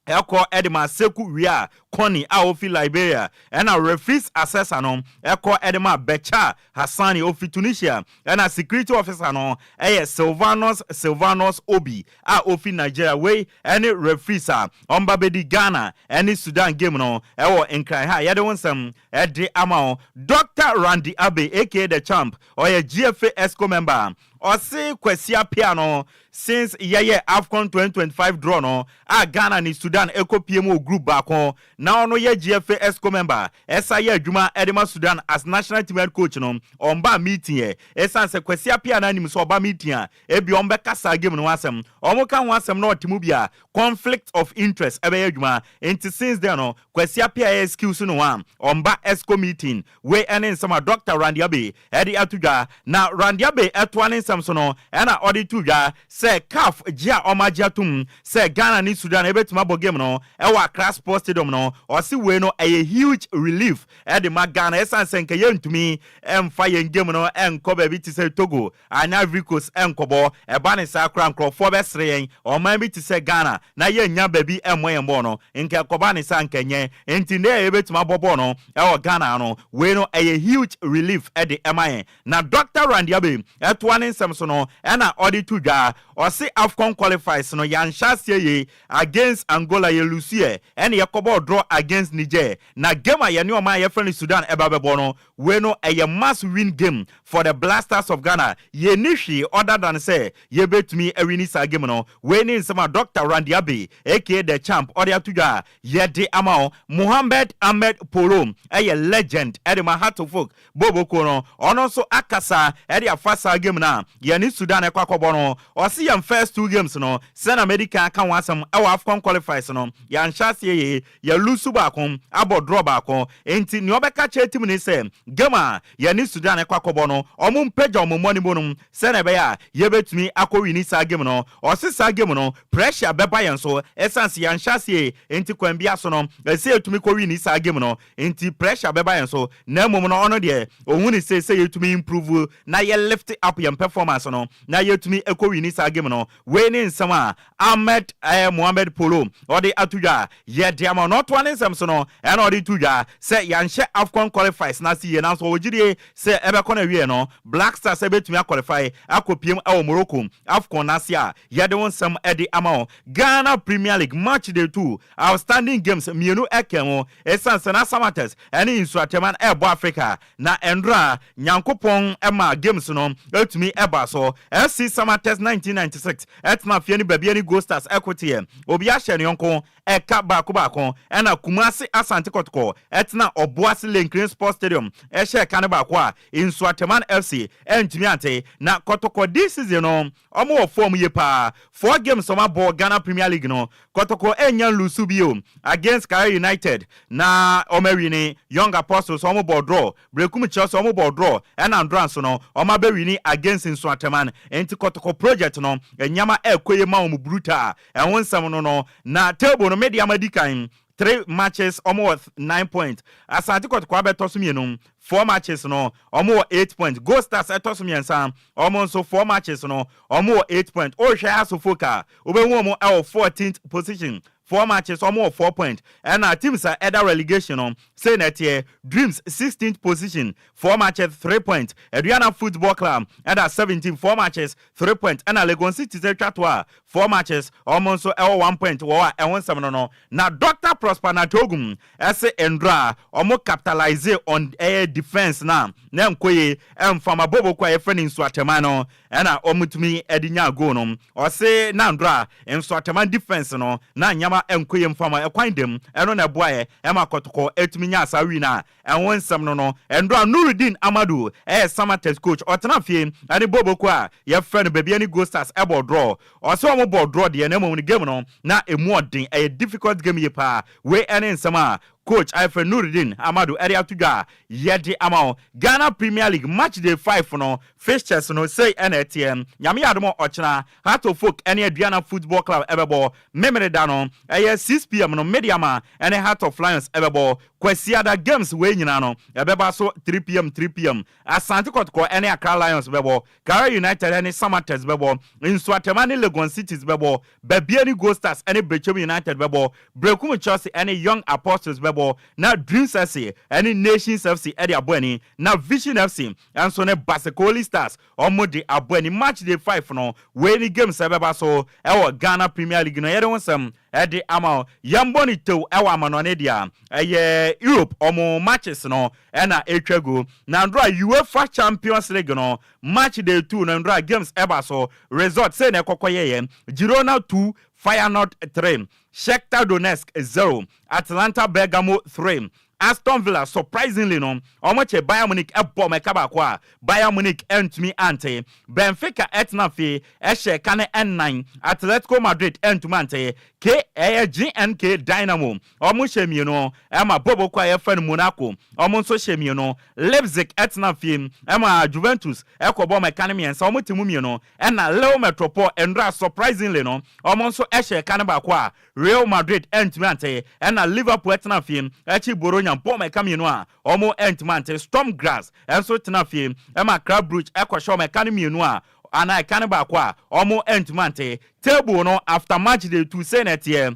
ɛkɔ de ma Sekou Weah Konney a ofi Liberia, ɛna referees assessor no ɛkɔ de ma Bechar Hassani ofi Tunisia, ɛna security officer no ɛyɛ Sylvanus Sylvanus Obi a ofi Nigeria. Wei ɛne referees a ɔmba bɛdi Ghana ɛne Sudan game no ɛwɔ Nkran ha. Yɛde wo nsɛm ɛde ama wo. Dr. Randy Abbey aka The Champ, ɔyɛ GFA EXCO member, ɔse Kwasi Appiah no, since yɛyɛ AFCON 2025 draw no a Ghana ne Sudan ɛkɔpie mu wɔ group baako na ɔno yɛ GFA EXCO member ɛsa yɛ adwuma ɛde ma Sudan as national team head coach no, ɔmba meeting yɛ, ɛsiane sɛ Kwasi Appiah no anim sɛ ɔba meeting a, ebi ɔmbɛka saa game no ho asɛm, ɔmo ka ho asɛm na ɔte mu bi a, conflict of interest ɛbɛyɛ adwuma. Nti since then no, Kwasi Appiah yɛ excuse no a ɔmba EXCO meeting. Wei ɛne nsɛm a Dr. Randy Abbey ɛde ato dwa. Na Randy Abbey ɛtoa ne nsɛm so no, ɛna ɔde to dwa sɛ CAF gye a ɔmo agye atom sɛ Ghana ne Sudan ɛbɛtumi abɔ game no ɛwɔ Accra Sports Stadium no, ɔse wei no ɛyɛ huge relief ɛde ma Ghana, ɛsiane sɛ nka yɛntumi ɛmfa yɛn game no ɛnkɔ baabi te sɛ Togo anaa Ivory Coast ɛnkɔbɔ. Ɛba ne saa koraa, nkurɔfoɔ bɛsere yɛn. Ɔman bi te sɛ Ghana na yɛnnya baabi ɛmmɔ yɛn bɔɔl no, nka ɛkɔba ne saa nka nyɛ. Nti nnɛ a yɛbɛtumi abɔ bɔɔl no ɛwɔ Ghana no, wei no ɛyɛ huge relief ɛde ɛma yɛn. Na Dr. Randy Abbey ɛtoa ne nsɛm so no, ɛna ɔde to dwa, ɔse AFCON qualifiers no, yɛanhyɛ aseɛ yie. Against Angola yɛ lose yɛ, ɛne yɛkɔbɔɔ draw against Niger. Na game a yɛne ɔman a yɛfrɛ no Sudan ɛba bɛbɔ no, wei no ɛyɛ must win game for the Black Stars of Ghana. Yɛnni hwee other than sɛ yɛbɛtumi awini saa game no. Wei ne nsɛm a Dr. Randy Abbey aka The Champ ɔde ato dwa a yɛde ama wo. Mohammed Ahmed Polo ɛyɛ legend ɛde ma Hearts of Oak Boboko no, ɔno nso akasa ɛde afa saa game no a yɛne Sudan ɛkɔ akɔbɔ no. Ɔse yɛn first two games no, sɛna medi kan aka ho asɛm ɛwɔ AFCON qualifiers no, yɛanhyɛ aseɛ yie. Yɛlose baako, abɔ draw baako. Enti nea ɔbɛka kyerɛ team ne sɛ game a yɛne Sudan ɛkɔ akɔbɔ no, ɔmo mpagya ɔmo mmɔne mu no sɛna ɛbɛyɛ a yɛbɛtumi akɔ wini saa game no. Ɔse saa game no, pressure bɛba yɛn so, ɛsiane sɛ yɛanhyɛ aseɛ, enti kwan bi so no ɛsɛ yɛtumi kɔ wini saa game no, nti pressure bɛba yɛn so. Na mmom no, ɔno deɛ ohun ne sɛ yɛtumi improve na yɛ lift up yɛn performance no na yɛtumi ɛkɔ wini saa game no. Wei ne nsɛm a Ahmed Mohammed Polo ɔde ato dwa yɛde ama no. Ɔtoa ne nsɛm so no, ɛna ɔde to dwa sɛ yɛanhyɛ AFCON qualifiers na ase yie, nanso ɔwɔ gyidie sɛ ɛbɛkɔ no awie no, Black Stars ɛbɛtumi aqualify akɔpiem ɛwɔ Morocco AFCON n'ase a yɛde wo nsɛm ɛde ama wo. Ghana Premier League match day 2 outstanding games mmienu ɛkɛn ho, ɛsiane sɛ na Samartex ɛne Nsoatreman ɛrebɔ Africa na ɛndora Nyankopɔn ɛma games no ɛtumi ɛba. ɛba so. FC Samatex 1996 ɛtena fie ne Bibiani Gold Stars ɛkoteɛ, obi ahyɛ ne yɔnko ɛka baako baako. Ɛna Kumasi Asante Kɔtɔkɔ ɛtena Ɔboase Lenkren Sports Stadium ɛhyɛ ɛka ne baako a Nsoatreman FC ɛntumi ante. Na Kɔtɔkɔ this season no, ɔmo wɔ form yie paa. Four games ɔmo abɔ Ghana Premier League no, Kɔtɔkɔ ɛnya lose bio. Against Karela United na ɔmo awin, Young Apostles ɔmo bɔ draw, Brekum Chelsea ɔmo bɔ draw, ɛna ndora nso no ɔmo abɛwin against Nsoatreman. Nti Kɔtɔkɔ project no, ɛnyama ɛɛkɔ yie ma wɔn brutal. Ɛho nsɛm no na table no, Medeama di kan, three matches, ɔmo wɔ 9 point. Asante Kɔtɔkɔ abɛtɔ so mmienu, four matches no, ɔmo wɔ 8 point. Gold Stars ɛtɔ so mmiɛnsa, ɔmo nso four matches no, ɔmo wɔ 8 point. Ɔrehwɛ asofo ka wobɛhu ɔmo ɛwɔ 14th position, four matches, ɔmo wɔ 4 point. Ɛna teams a ɛda relegation no, sei na ɛteɛ: Dreams, 16th position, four matches, 3 point. Aduana Football Club ɛda 17, four matches, 3 point. Ɛna Legon City sɛ twa to a, four matches, ɔmo nso ɛwɔ 1 point wɔ a. Ɛho nsɛm no na Dr Prosper Narteh Ogum ɛsɛ ndra ɔmo capitalise on ɛyɛ defence na nkoye ɛnfama boboko a yɛfrɛ no Nsoatreman no, ɛna ɔmo tumi ɛde nya goal no. Ɔse na ndra Nsoatreman defence no na nyama nkoye mfama ɛkwan dɛm, ɛno na ɛboa yɛ ɛma Kɔtɔkɔ ɛtumi nya asa wi na ɛho nsɛm no. Ndra Nurudin Amadu ɛyɛ Samatex coach, ɔtena fie ɛne boboko a yɛfrɛ no Bibiani Gold Stars ɛbɔ draw. Ɔsɛ ɔmo bɔ draw deɛ, na mmom no game no na emu ɔden, ɛyɛ difficult game yie paa. Wei ɛne nsɛm a coach ayɛfɛ Nurudin Amadu ɛde ato dwa a yɛde ama wo. Ghana Premier League match day 5 no fixtures no, sei ɛna ɛteɛ. Nyame yɛ adom, ɔkyena Hearts of Oak ɛne Aduana Football Club ɛbɛbɔ. Memere da no ɛyɛ 6 p.m. no, Medeama ɛne Heart of Lions ɛbɛbɔ. Kwasiada games wei nyinaa no ɛbɛba so 3 p.m. 3 p.m. Asante Kɔtɔkɔ ɛne Accra Lions bɛbɔ, Karela United ɛne Samatex bɛbɔ, Nsoatreman ne Legon Cities bɛbɔ, Bibiani Gold Stars ɛne Bechem United bɛbɔ, Brekum Chelsea ɛne Young Apostles bɛbɔ, na Dreams FC ɛne Nations FC ɛde abɔ ani, na Vision FC ɛnso ne Basake Holy Stars ɔmo de abɔ ani. Match day 5 no, wei ne games ɛbɛba so ɛwɔ Ghana Premier League no, yɛde ho nsɛm ɛde ama wo. Yɛmbɔ ne tew ɛwɔ amanɔne deɛ ɛyɛ Europe ɔmo matches no ɛna ɛtwa gu. Na ndora UEFA Champions League no match day 2 no, ndora games ɛba so. Result sei na ɛkɔkɔ yɛyɛ: Girona 2, Feyenoord 3, Shakhtar Donetsk 0, Atalanta Bergamo 3. Aston Villa surprisingly no, ɔmo kyɛ Bayern Munich ɛbɔ ɔmo ɛka baako a Bayern Munich ɛntumi ante. Benfica ɛtena fie ɛhyɛ ɛka ne ɛnan, Atletico Madrid ɛntumi ante. K ɛyɛ GNK Dynamo, ɔmo hyɛ mmienu ɛma boboko a yɛfrɛ no Monaco, ɔmo nso hyɛ mmienu. Leipzig ɛtena fie ɛma Juventus ɛkɔ bɔ ɔmo ɛka ne mmiɛnsa, ɔmo te mu mmienu. Ɛna Lille Metropole ndra surprisingly no, ɔmo nso ɛhyɛ ɛka ne baako a Real Madrid ɛntumi ante. Ɛna Liverpool ɛtena fie ɛkyi Bologna bɔ ɔmo ɛka mmienu a ɔmo ɛntumi ante. Sturm Graz ɛnso tena fie ɛma Club Brugge ɛkɔhyɛ ɔmo ɛka ne mmienu a anaa ɛka ne baako a ɔmo ɛntumi ante. Table no after match day 2, sei na ɛteɛ: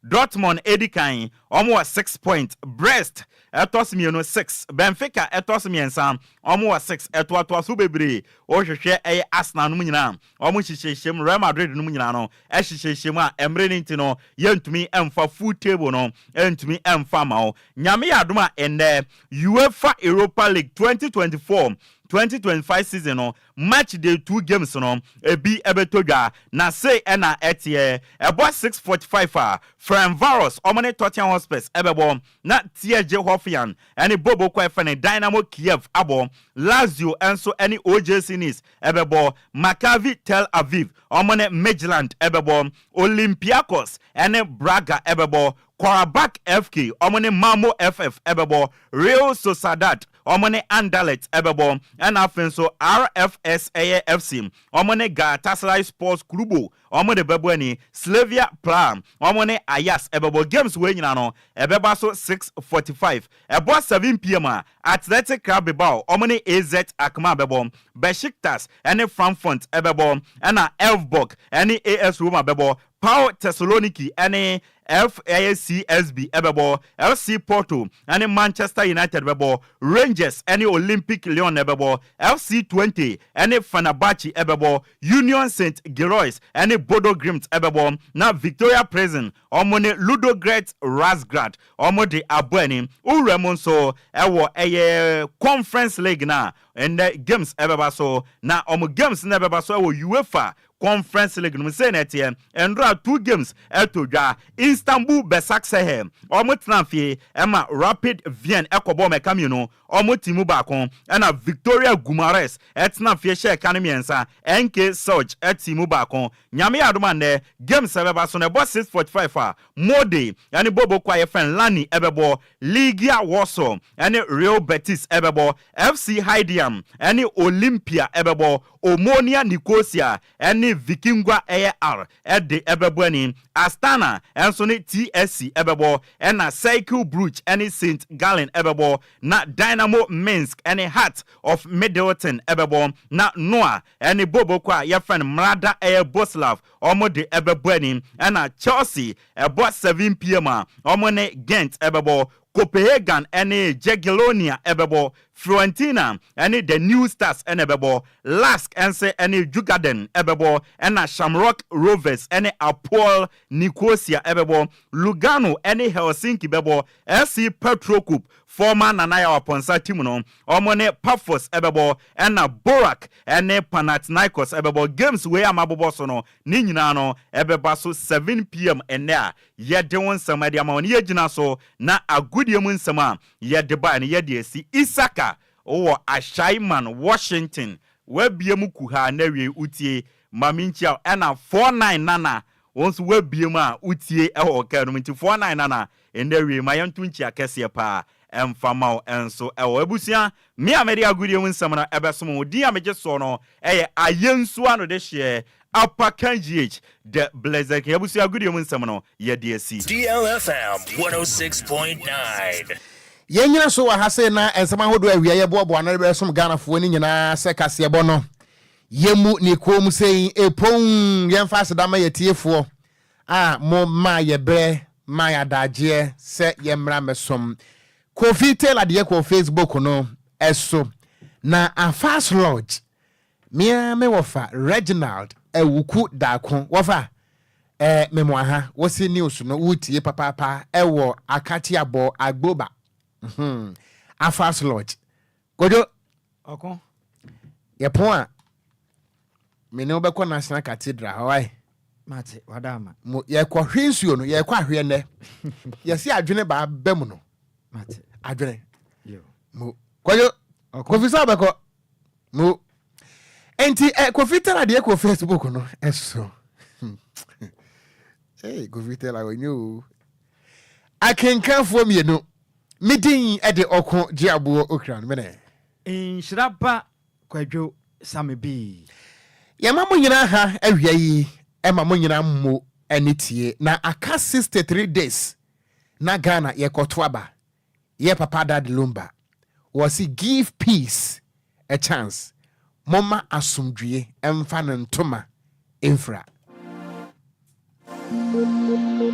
Dortmund edi kan, ɔmo wɔ 6 point. Brest ɛtɔ so mmienu, 6. Benfica ɛtɔ so mmiɛnsa, ɔmo wɔ 6. Ɛtoatoa so bebree. Wɔhwehwɛ ɛyɛ Arsenal no mu nyinaa, ɔmo hyehyɛhyɛ mu. Real Madrid no mu nyinaa no ɛhyehyɛhyɛ mu a mmerɛ no nti no, yɛntumi ɛmfa full table no, ɛntumi ɛmfa ma wo. Nyame yɛ adom a, ɛnnɛ UEFA Europa League 2024 2025 season no match day 2 games no ebi ɛbɛtɔ dwa. Na sei ɛna ɛteɛ: ɛbɔ 6:45 a, Ferencvaros ɔmo ne Tottenham Hotspurs ɛbɛbɔ, na TSG Hoffenheim ɛne Bobo kɔ ɛfɛ ne Dynamo Kiev abɔ. Lazio ɛnso ɛne OGC Nice ɛbɛbɔ. Maccabi Tel Aviv ɔmo ne Midtjylland ɛbɛbɔ. Olympiacos ɛne Braga ɛbɛbɔ. Qarabag FK ɔmo ne Malmo FF ɛbɛbɔ. Real Sociedad ɔmo ne Anderlecht ɛbɛbɔ. Ɛna afei nso RFS ɛyɛ FC ɔmo ne Galatasaray Sports Club ɔmo de bɛbɔ ani. Slavia Prague ɔmo ne Ajax ɛbɛbɔ. Games wei nyinaa no ɛbɛba so 6:45. Ɛbɔ 7 p.m. a, Athletic Club Bilbao ɔmo ne AZ Alkmaar bɛbɔ. Besiktas ɛne Frankfurt ɛbɛbɔ, ɛna Elfsborg ɛne AS Roma bɛbɔ. PAOK Thessaloniki ɛne F ɛyɛ CSB ɛbɛbɔ, FC Porto ɛne Manchester United bɛbɔ, Rangers ɛne Olympique Lyon ɛbɛbɔ, FC Twente ɛne Fenerbahce ɛbɛbɔ, Union Saint Gilloise ɛne Bodo Glimt ɛbɛbɔ, na Victoria Prison wɔn ne Ludogorets Razgrad wɔn de abɔ ani. Wowura mu nso ɛwɔ ɛyɛ Conference League no a, ɛnnɛ games ɛbɛba so, na wɔn games no ɛbɛba so ɛwɔ UEFA Conference League no mu. Sei na ɛteɛ, Nnora two games ɛtɔ dwa, Istanbul Basaksehir wɔn tena fie ɛma Rapid Wien ɛkɔbɔɔ wɔn ɛka mmienu, wɔn te mu baako, ɛna Victoria Guimaraes ɛtena fie hyɛɛ ɛka no mmiɛnsa, NK Celje ɛte mu baako. Nyame yɛ adom a nnɛ games ɛbɛba so no ɛbɔ 6:45 a, Molde ɛne Bobo ko a yɛfrɛ no Lani ɛbɛbɔ, Legia Warsaw ɛne Real Betis ɛbɛbɔ, FC Heidenheim ɛne Olympia ɛbɛbɔ, Omonia Nicosia ɛne Vikingua ɛyɛ R ɛde ɛbɛbɔ ani, Astana ɛnso ne TSC ɛbɛbɔ, ɛna Cercle Brugge ɛne Saint Gallen ɛbɛbɔ, na Dynamo Minsk ɛne Heart of Middleton ɛbɛbɔ, na Noah ɛne Boboko a yɛfrɛ no Mlada ɛyɛ Boslav wɔn de ɛbɛbɔ ani, ɛna Chelsea ɛbɔ 7pm a wɔn ne Gent ɛbɛbɔ, Copenhagen ɛne Jagiellonia ɛbɛbɔ, Fiorentina ɛne The New Stars ɛna ɛbɛbɔ, Lask ɛnse ɛne Djurgarden ɛbɛbɔ, ɛna Shamrock Rovers ɛne Apoel Nicosia ɛbɛbɔ, Lugano ɛne Helsinki bɛbɔ, SC Petrocub, former Nana Yaw Aponsa team no, wɔn ne Pafos ɛbɛbɔ, ɛna Borac ɛne Panathinaikos ɛbɛbɔ. Games wei a mabobɔ so no, ne nyinaa no ɛbɛba so 7pm ɛnnɛ a yɛde wo nsɛm ɛde ama wo no. Yɛgyina so na agodie mu nsɛm a yɛde baeɛ no yɛde asi. Isaka wowɔ Ashaiman, Washington, woabue mu kuhaa na awiei wotie, ma menkyia wo. Ɛna 49 Nana, wo nso woabue mu a wotie ɛwɔ ɔkaa no mu nti 49 Nana, ɛnnɛ awiei ma yɛnto nkyia kɛseɛ paa ɛmfa ma wo nso ɛwɔ. Abusua, me a mede agodie mu nsɛm no ɛbɛsom wo, din a megye soɔ no ɛyɛ Ayensu Anodehyeɛ Upper Kangh The Blessed King. Abusua, agodie mu nsɛm no yɛde asi. DLFM 106.9. Yɛnnyina so wɔ ha sei na nsɛm ahodoɔ a awia yɛboaboa ano de bɛsom Ghanafoɔ no nyinaa sɛ kaseɛbɔ no yɛmmu ne koom sei ɛpoun. Yɛmfa aseda ma yɛtiefoɔ a mo maa yɛ berɛ maa yɛ adagyeɛ sɛ yɛmmra mmɛsom. Kofi Taylor deɛ kɔɔ Facebook no so na Afas Lodge Me ara me wɔfa Reginald Awuku Darko wɔfa eh me mo aha wɔsi news no wotie papaapa ɛwɔ Akatiabɔ Agboba hmm Afas Lodge Kojo Ɔko. Yɛpɔn a me ne wo bɛkɔ National Cathedral hɔ wae. Mate wada ama. Mo yɛkɔ hwe nsuo no yɛkɔ ahweɛ nnɛ yɛsi adwene baa bɛ mu no. Mate. Adwene. Yo. Mo Kojo Ɔko. Kofi sɛ wobɛkɔ. Mo nti eh, Kofi Taylor deɛ kɔ Facebook no ɛso. Hey, Kofi Taylor onye o. Akenkanfoɔ mmienu. Me din de ɔko gye aboɔ okra no mene. Nhyira ba Kwadwo Same Bii. Yɛma mo nyinaa ha awia yi ma mo nyinaa mmo ne tie na aka 63 days na Ghana yɛkɔto aba. Yɛ papa Daddy Lumba wɔse give peace a chance momma asomdwie mfa no ntoma mfira.